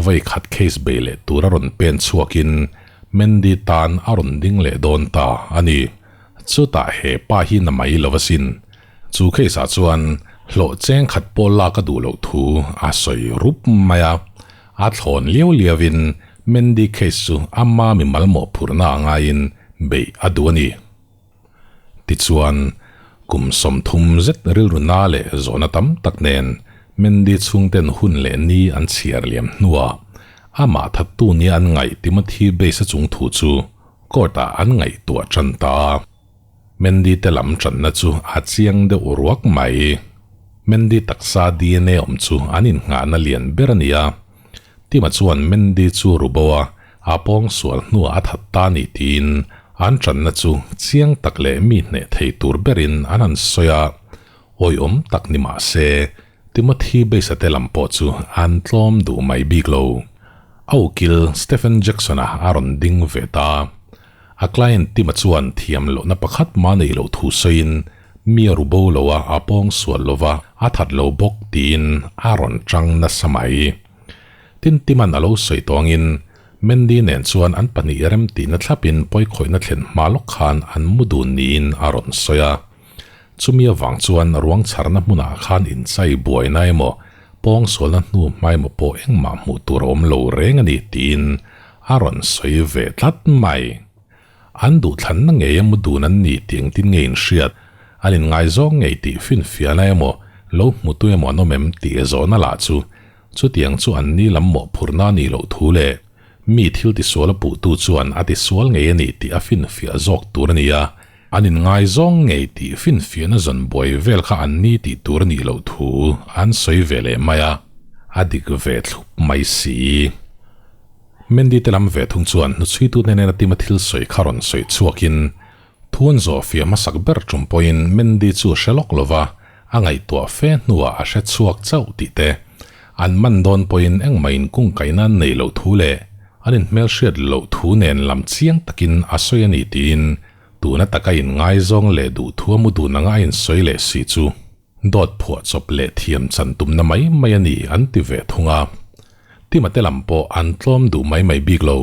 vawi khat case bei leh tur a rawn pen chhuakin Mandy tan a rawn ding leh dawn ta a ni. Chutah he pa hi na mai lo asin. Chu case ah chuan hlawh cheng khat pawh lak a duh loh thu a sawi rup mai a. A thlawn liau liau in Mandy case chu ama mi malmawh phurhna a ngaiin beih a duh a ni. Tichuan, kum 30 zet rilru na leh zawhna tam tak nen Mandy chhungten hun leh ni an chhiar liam hnuah amah thattu nia an ngaih Timothy Base-a chung thu chu court-ah an ngaihtuah tan ta a. Mandy te lam tanna chu a chiang deuh ruak mai. Mandy taksa DNA awm chu an innghahna lian ber a ni a. Tima chuan Mandy chu ru bo a, a pawng sual hnuah a that ta ni tiin an tanna chu chiang tak leh mi hneh thei tur berin an han sawi a. Awiawm tak ni mah se, Timothy Base-a te lam pawh chu an tlawm duh mai bik lo. A ukil Stephen Jackson-a a rawn ding ve ta. A client Tima chuan thiam lohna pakhat mah nei loh thu sawiin Mi a ru bo lo a, a pawng sual lo va, a that lo bawk tiin a rawn chang nasa mai. Tin Timan a lo sawi tawh angin Mandy nen chuan an pahnih rem tihna thlapin pawikhawihna thlen hma lawk khan an mu dun niin a rawn sawi a. Chumi avang chuan ruang chharna hmunah khan inchai buaina emaw, pawng sualna hnu hma emaw pawh engmah hmuh tur a awm lo reng a ni tiin a rawn sawi ve tlat mai. An duhthlanna ngei a mu dun an ni tih engtin nge inhriat? An inngaizawng ngei tih finfiahna emaw, lo hmutu emaw an awm em tih zawhna lah chu chutiang chu an ni lam mawhphurhna a nih loh thu leh mi thil tisual a puhtu chuan a tisual ngei a ni tih a finfiah zawk tur a ni a, an inngaizawng ngei tih finfiahna zawn buai vel kha an ni tih tur a nih loh thu an sawi ve leh mai a, a dik ve thlup mai si. Mandy te lam ve thung chuan hnuchhuitu hnenena tima thil sawi kha rawn sawi chhuakin thu an zawh fiah hmasak ber tum pawhin Mandy chu a hre lawk lova, a ngaihtuah fe hnuah a hre chhuak chauh tih te, an man dawn pawhin engmah inkungkaihna an neih loh thu leh an inhmelhriat loh thu nen lam chiang takin a sawi a ni tiin tuna taka inngaizawng leh duhthu a mu dun anga a insawi leh si chu dawt phuah chawp leh thiam chan tumna mai mai a ni an ti ve thung a. Timate lam pawh an tlawm duh mai mai bik lo.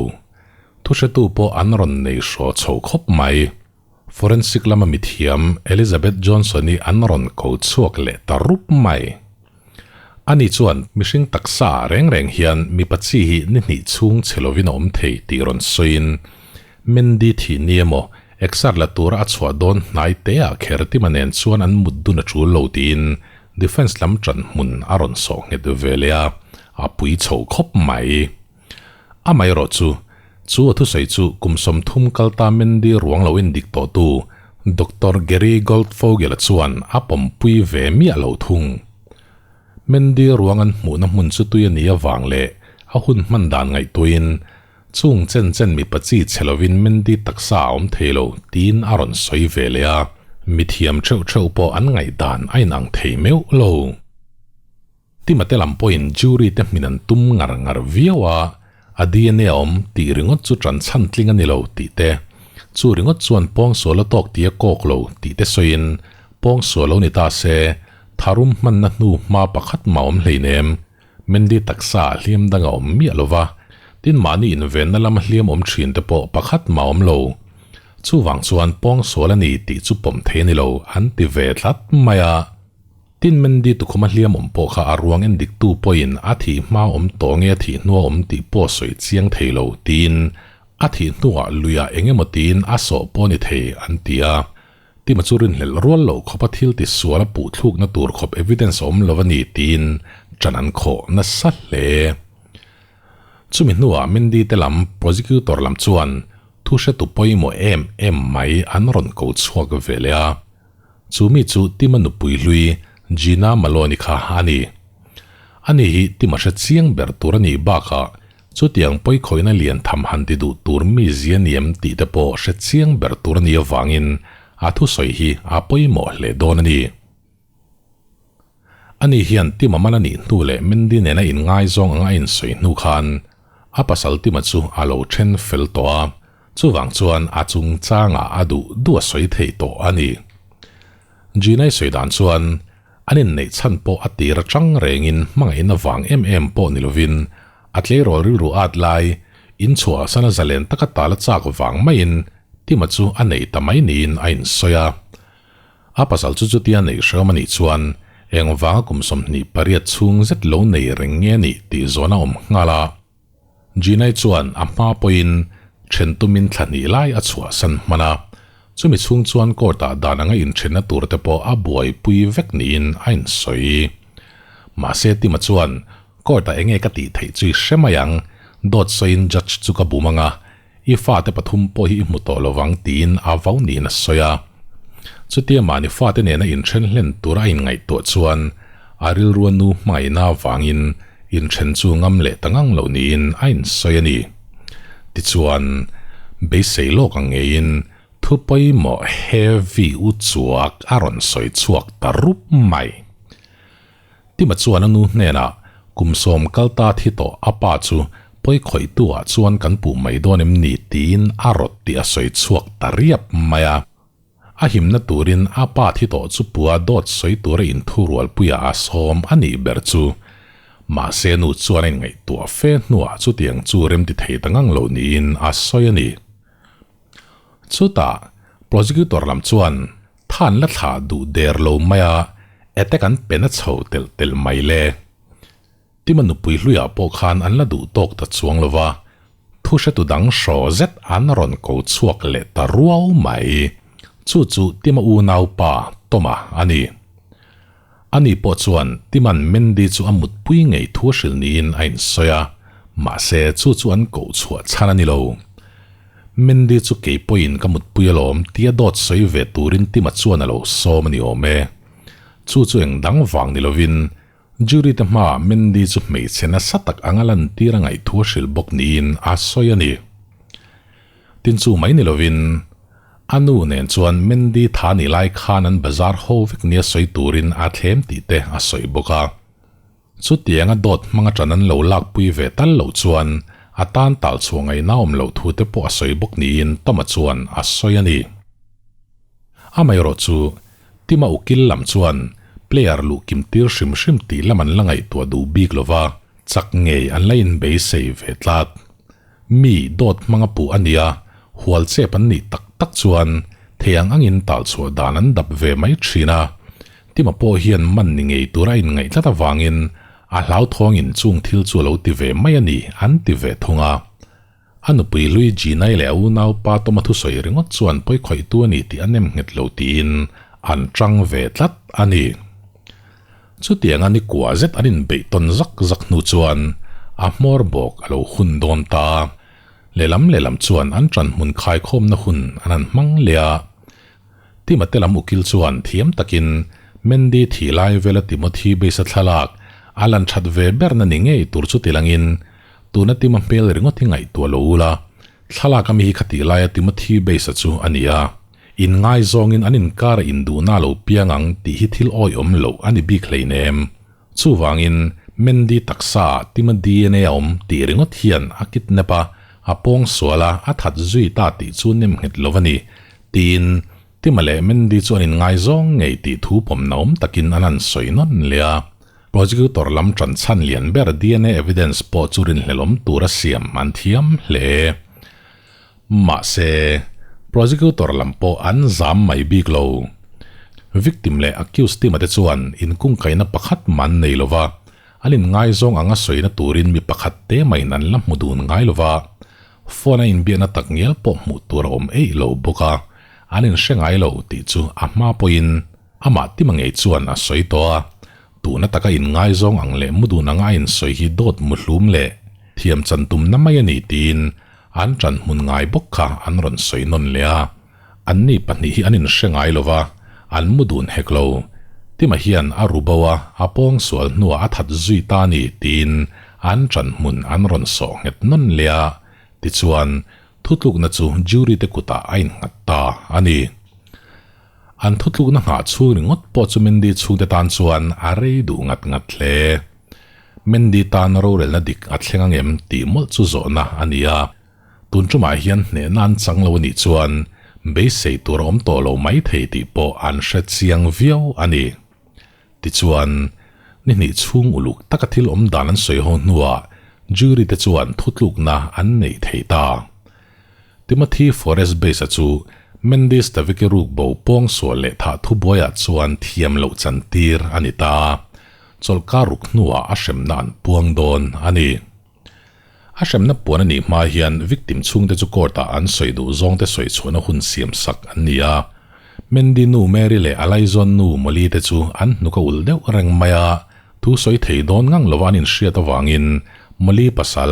Thuhretu pawh an rawn nei hraw chho khawp mai. Forensic lama mithiam Elizabeth Johnson-i an rawn ko chhuak leh ta rup mai. Ani chuan mihring taksa reng reng hian mipa chi hi ni hnih chhung che lovin a awm thei tih rawn sawiin Mandy thih ni emaw exer la tura a chhuah dawn hnai teah kher Tima nen chuan an mut dun a tul lo tiin Defence lam ṭan hmun a rawn sawh nghet ve leh a, a pui chho khawp mai. Amaherawh chu, chu a thusawi chu kum 30 kal ta Mandy ruang lo endik tawhtu Doctor Gary Goldfogel-a chuan a pawmpui ve miah lo thung. Mandy ruang an hmuhna hmun chu tui a nih avang leh a hun hman dan ngaihtuahin chung chen chen mipa chi chhe lovin Mandy taksa a awm thei lo tiin a rawn sawi ve leh a, mithiam theuh theuh pawh an ngaihdan a inang thei meuh lo. Timate lam pawhin jury te hmin an tum ngar ngar viau a, a DNA a awm tih ringawt chu ṭan chhan tling a ni lo tih te, chu ringawt chuan pawngsual a tawk tih a kawk lo tih te sawiin pawngsual lo ni ta se tharum hmanna hnu hma pakhat mah awm hleinem. Mandy taksa ah hliam dang a awm miah lo va, tin mahni invenna lama hliam awm thin te pawh pakhat mah awm lo. Chuvang chuan pawngsual a ni tih chu pawm thei a ni lo an ti ve tlat mai a. Tin Mandy tukhuma hliam awm pawh kha a ruang en diktu pawhin a thih hma awm tawh nge a thih hnua awm tih pawh sawi chiang thei lo tiin a thih hnuah luiah eng emaw tiin a sawh pawh a ni thei an ti a. Tima chu rinhlelh rual loh khawpa thil ti sual a puh thlukna tur khawp evidence a awm lo a ni tiin ṭan an khawh nasa hle. Chumi hnuah Mandy te lam prosecutor lam chuan thu hretu pawimawh em em mai an rawn ko chhuak ve leh a. Chu mi chu Tima nupui hlui Gina Malone-i kha a ni. Ani hi Tima hre chiang ber tur a nih bakah chutiang pawikhawihna lian tham han ti duh tur mi zia ni em tih te pawh hre chiang ber tur a nih avangin a thusawi hi a pawimawh hle dawn a ni. Ani hian Tima mal a nih hnu leh Mandy nena inngaizawng anga a insawi hnu khan a pasal Tima chu a lo then fel tawh a, chuvang chuan a chungchangah a duh duh a sawi thei tawh a ni. Gina-i sawi dan chuan an inneih chhan pawh a tir atang rengin hmangaihna vang em em pawh ni lovin a tleirawl rilru at lai inchhuah sana zalen taka tal a chak vang maiin Tima chu a nei ta mai niin a insawi a. A pasal chu chutia neih hreawm a nih chuan eng vanga kum 28 chhung zet lo nei reng nge a nih tih zawn a awm nghal a. Ginai chuan a hma pawhin then tumin thla hnih lai a chhuahsan hman a, chumi chhung chuan court-ah dan anga inthenna tur te pawh a buaipui vek niin a insawi. Mahse Tima chuan court-ah enge ka tih theih chu i hre mai ang, dawt sawiin judge chu ka bum anga, I fate pathum pawh hi i hmu tawh lovang tiin a vau niin a sawi a. Chutia mahni fate nena inthen hlen tura a inngaihtuah chuan a rilrua nu hmangaihna avangin inthen chu ngam leh ta ngang loh niin a insawi a ni. Tichuan, beisei lawk ang ngeiin thu pawimawh heavy u chuak a rawn sawi chhuak ta rup mai. Tima chuan a nu hnenah, Kum 10 kal ta thi tawh a pa chu pawi khawihtu ah chuan kan puh mai dawn em ni? tiin a rawt tih a sawi chhuak ta riap mai a. A himna turin a pa thi tawh chu pua dawt sawi tura inthurualpuiah a sawm a nih ber chu. Mahse nu chuan a inngaihtuah fe hnuah chutiang chu remti thei ta ngang lo niin a sawi a ni. Chutah prosecutor lam chuan than la thlah duh der lo mai a, attack an pe na chho telh telh mai le. Tima nupui hluiah pawh khan an la duh tawk ta chuang lo va, thu hretu dang hraw zet an rawn ko chhuak leh ta ruau mai. Chu chu Tima unaupa Toma a ni. Ani pawh chuan Tima'n Mandy chu a mutpui ngei thu a hrilh niin a insawi a, mahse chu chu an koh chhuah chhan a ni lo. Mandy chu kei pawhin ka mutpui alawm tia dawt sawi ve turin Tima chuan a lo sawm a ni awm e. Chu chu eng dang vang ni lovin Jury te hmaah Mandy chu hmeichhe nasa tak anga lantir a ngaih thu a hrilh bawk niin a sawi a ni. Tin chu mai ni lovin a nu nen chuan Mandy tha nih lai khan an bazar ho vek nia sawi turin a thlem tih te a sawi bawk a. Chutianga dawt hmang atan an lo lakpui ve tal loh chuan a tan tal chhuah ngaihna awm loh thu te pawh a sawi bawk niin Toma chuan a sawi a ni. Amaherawh chu Tima ukil lam chuan player luh kim tir hrim hrim tih lam an la ngaihtuah duh bik lo va, chak ngei an la inbeisei ve tlat. Mi dawt hmanga puh a nia, hual chep an nih tak tak chuan thei ang angin tal chhuah dan an dap ve mai thin a. Tima pawh hian man ni ngei tur a inngaih tlat avangin a hlauthawngin chung thil chu a lo ti ve mai a ni an ti ve thung a. A nupui hlui Ginai leh a unaupa Toma thusawi ringawt chuan pawi khawihtu a ni tih a nem nghet lo tiin an tang ve tlat a ni. Chutianga ni kua zet an inbeih tawn zak zak hnu chuan a hmawr bawk a lo hun dawn ta. Lehlam lehlam chuan an ṭan hmun khaikhawmna hun an han hmang leh a. Tima te lam ukil chuan thiam takin Mandy thih lai vela Timothy base a thlalak a lan that ve berna ni ngei tur chu tilangin tuna Tima hmel ringawt hi ngaihtuah lo ula, thlalak ami hi khatih laia Timothy base a chu a ni a, inngaizawngin an inkar a induhna a lo piang ang tih hi thil awihawm loh a ni bik hleinem. Chuvangin Mandy taksa ah Tima DNA a awm tih ringawt hian a kidnap a, a pawngsual a, a that zui ta tih chu nem nghet lo a ni Tiin, Tima leh Mandy chu an inngaizawng ngei tih thu pawmna awm takin an han sawi nawn leh a. Prosecutor lam ṭan chhan lian ber DNA evidence pawh chu rinhlelawm tura siam an thiam hle. Mahse, prosecutor lam pawh an zam mai bik lo. Victim leh accused Tima te chuan inkungkaihna pakhat mah an nei lova, an inngaizawng anga sawina turin mi pakhat te maiin an la hmu dun ngai lova. Phone a inbiakna tak ngial pawh hmuh tur a awm eih lo bawk a, an inhre ngai lo tih chu a hma pawhin amah Tima ngei chuan a sawi tawh a, tuna taka inngaizawng ang leh mudun anga a insawi hi dawt muhlum leh thiam chan tumna mai a ni tiin an ṭan hmun ngai bawk kha an rawn sawi nawn leh a, anni pahnih hi an inhre ngai lo va, an mudun hek lo. Tima hian a ru bo a, a pawngsual hnuah a that zui ta a ni tiin An ṭan hmun an rawn sawh nghet nawn leh a, tichuan, thutlukna chu jury te kutah a innghat ta a ni. An thutlukna nghah chhung ringawt pawh chu Mandy chhungte tan chuan a rei duh ngat ngat hle. Mandy tan rorelna dik a thleng angem tih mawlh chu zawhna a ni a, tun ṭumah hian hnehna an chang lo a nih chuan beisei tur a awm tawh lo maithei tih pawh an hre chiang viau a ni. Tichuan, ni hnih chhung uluk taka thil awm dan an sawi ho hnuah jury te chuan thutlukna an neih theih ta. Timothy Forest Base-a chu Mandy Stavicki ruk bo pawngsual leh thah thubuaiah chuan thiam loh chantir a ni ta. Chawlhkar ruk hnuah a hremna an puang dawn a ni. A hremna puan a nih hma hian victim chhungte chu court-ah an sawi duh zawngte sawi chhuahna hun siam sak an ni a. Mandy nu Mary leh a laizawn nu Molly te chu an hnuk a ulh deuh reng mai a, thu sawi thei dawn ngang lova an inhriat avangin Molly pasal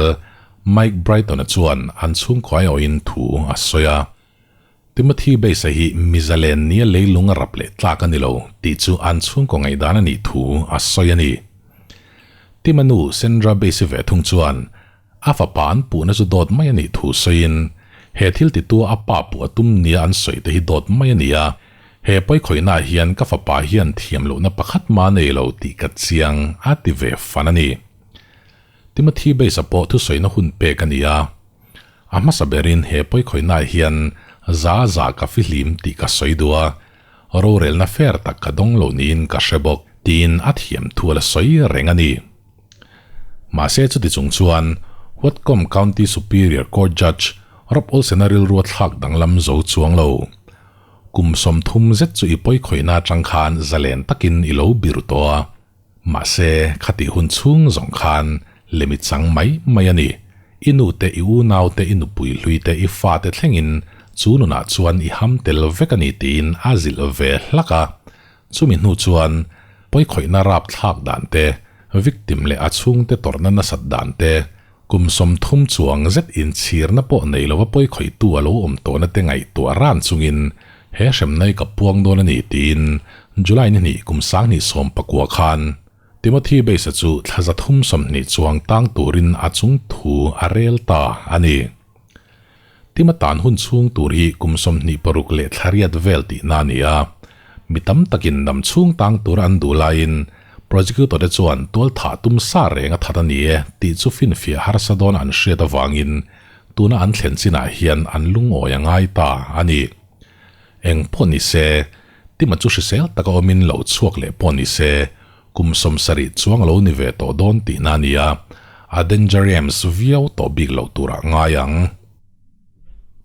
Mike Brighton-a chuan an chhungkaw aiawhin thu a sawi a. Timothy Base-a hi mizalen nia leilung a rap leh tlak a ni lo tih chu an chhungkaw ngaihdan a nih thu a sawi a ni. Tima nu Sandra Base-i ve thung chuan a fapa an puhna chu dawt mai a nih thu sawiin he thil titua a pa puh a tum nia an sawi te hi dawt mai a ni a, he pawikhawihnaah hian ka fapa hian thiam lohna pakhat mah a nei lo tih ka chiang a ti ve fan a ni. Timothy Base-a pawh thusawina hun pek a ni a. A hmasa berin he pawikhawihnaah hian Za za ka fihlim tih ka sawi duh a, rorelna fair tak ka dawng lo niin ka hre bawk, tiin a thiam thu a la sawi reng a ni. Mahse chuti chung chuan Whatcom County Superior Court Judge Rob Olsen-a rilru a thlak danglam zo chuang lo. Kum 30 zet chu i pawi khawihna atang khan zalen takin i lo biru tawh a. Mahse, khatih hun chhung zawng khan lem i chang mai mai a ni. I nu te, i unau te, i nupui hlui te, i fa te thlengin chu nunah chuan i ham tel vek a ni tiin a zilh ve hlak a. Chumi hnu chuan pawikhawihna rap thlak dan te, victim leh a chhungte tawrhna nasat dan te, kum 30 chuang zet inchhirna pawh nei lova pawikhawihtu a lo awm tawhna te ngaihtuah ran chungin he hremna hi ka puang dawn a ni tiin July ni hnih kum 2019 khan Timothy Bass-a chu thla 320 chuang tang turin a chung thu a rel ta a ni. Tima tan hun chhung tur hi kum 26 leh thla riat vel tihna a ni a. Mi tam takin dam chhung tang tura an duh laiin prosecutor te chuan tual thah tum sa reng a that a ni e tih chu finfiah harsa dawn an hriat avangin tuna an thlen chinah hian an lungawi a ngai ta a ni. Eng pawh ni se, Tima chu hrisel taka awmin lo chhuak leh pawh ni se, kum 70 chuang a lo ni ve tawh dawn tihna a ni a, a dangerous viau tawh bik loh turah ngai ang.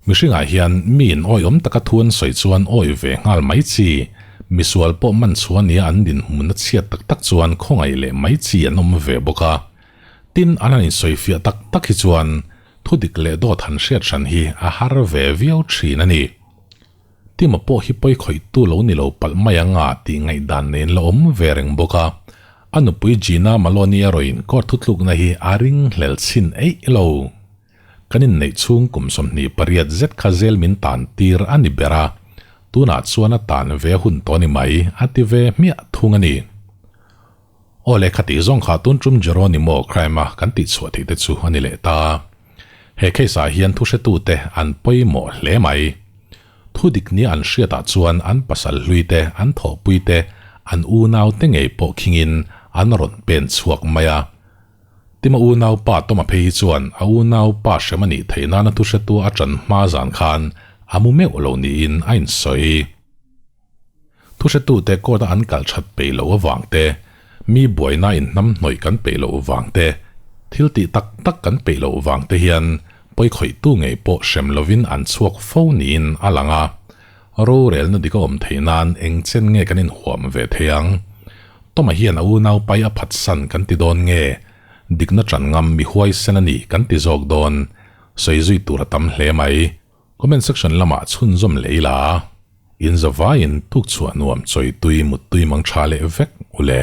Mihringah hian miin awiawm taka thu an sawi chuan awi ve nghal mai chi, misual pawh man chhuah nia an dinhmun a chhiat tak tak chuan khawngaih leh mai chi an awm ve bawk a. Tin, an han insawifiah tak tak hi chuan thu dik leh dawt han hriat hran hi a har ve viau thin a ni. Tima pawh hi pawi khawihtu lo ni lo palh mai ang a tih ngaihdan nen la awm ve reng bawk a. A nupui Gina Maloney erawhin court thutlukna hi a ringhlel chhin eih lo. Kan inneih chhung kum 28 zet kha zel min tan tir a ni ber a, tunah chuan a tan ve hun tawh a ni mai, a ti ve hmiah thung a ni. Aw le khatih zawng kha tun tum Geronimo crime a kan tih chhuah theih te chu a ni leh ta. He case ah hian thuhretute an pawimawh hle mai. Thu dik nia an hriatah chuan an pasal hlui te, an thawhpui te, an unau te ngei pawh khingin an rawn pen chhuak mai a. Tima unau pa Toma phei hi chuan a unau pa hrem a nih theih nana thuhretu a ṭan hma zan khan a mu meuh lo niin a insawi. Thuhretute court a an kal that peih loh avang te, mi buaina in hnamhnawih kan peih loh vang te, thil tih tak tak kan peih loh vang te hian pawikhawihtu ngei pawh hrem lovin an chhuak fo niin a lang a. Rorelna dik a awm theih nan eng chen nge kan inhuam ve thei ang? Toma hian a unau pai a phatsan kan ti dawn nge? Dikna ṭan ngam mi huaisen a ni kan ti zawk dawn? Sawi zui tur a tam hle mai. Comment section lamah chhunzawm leh ila, in zavaiin tuk chhuah nuam chawi tui mut tui mang tha leh vek u le.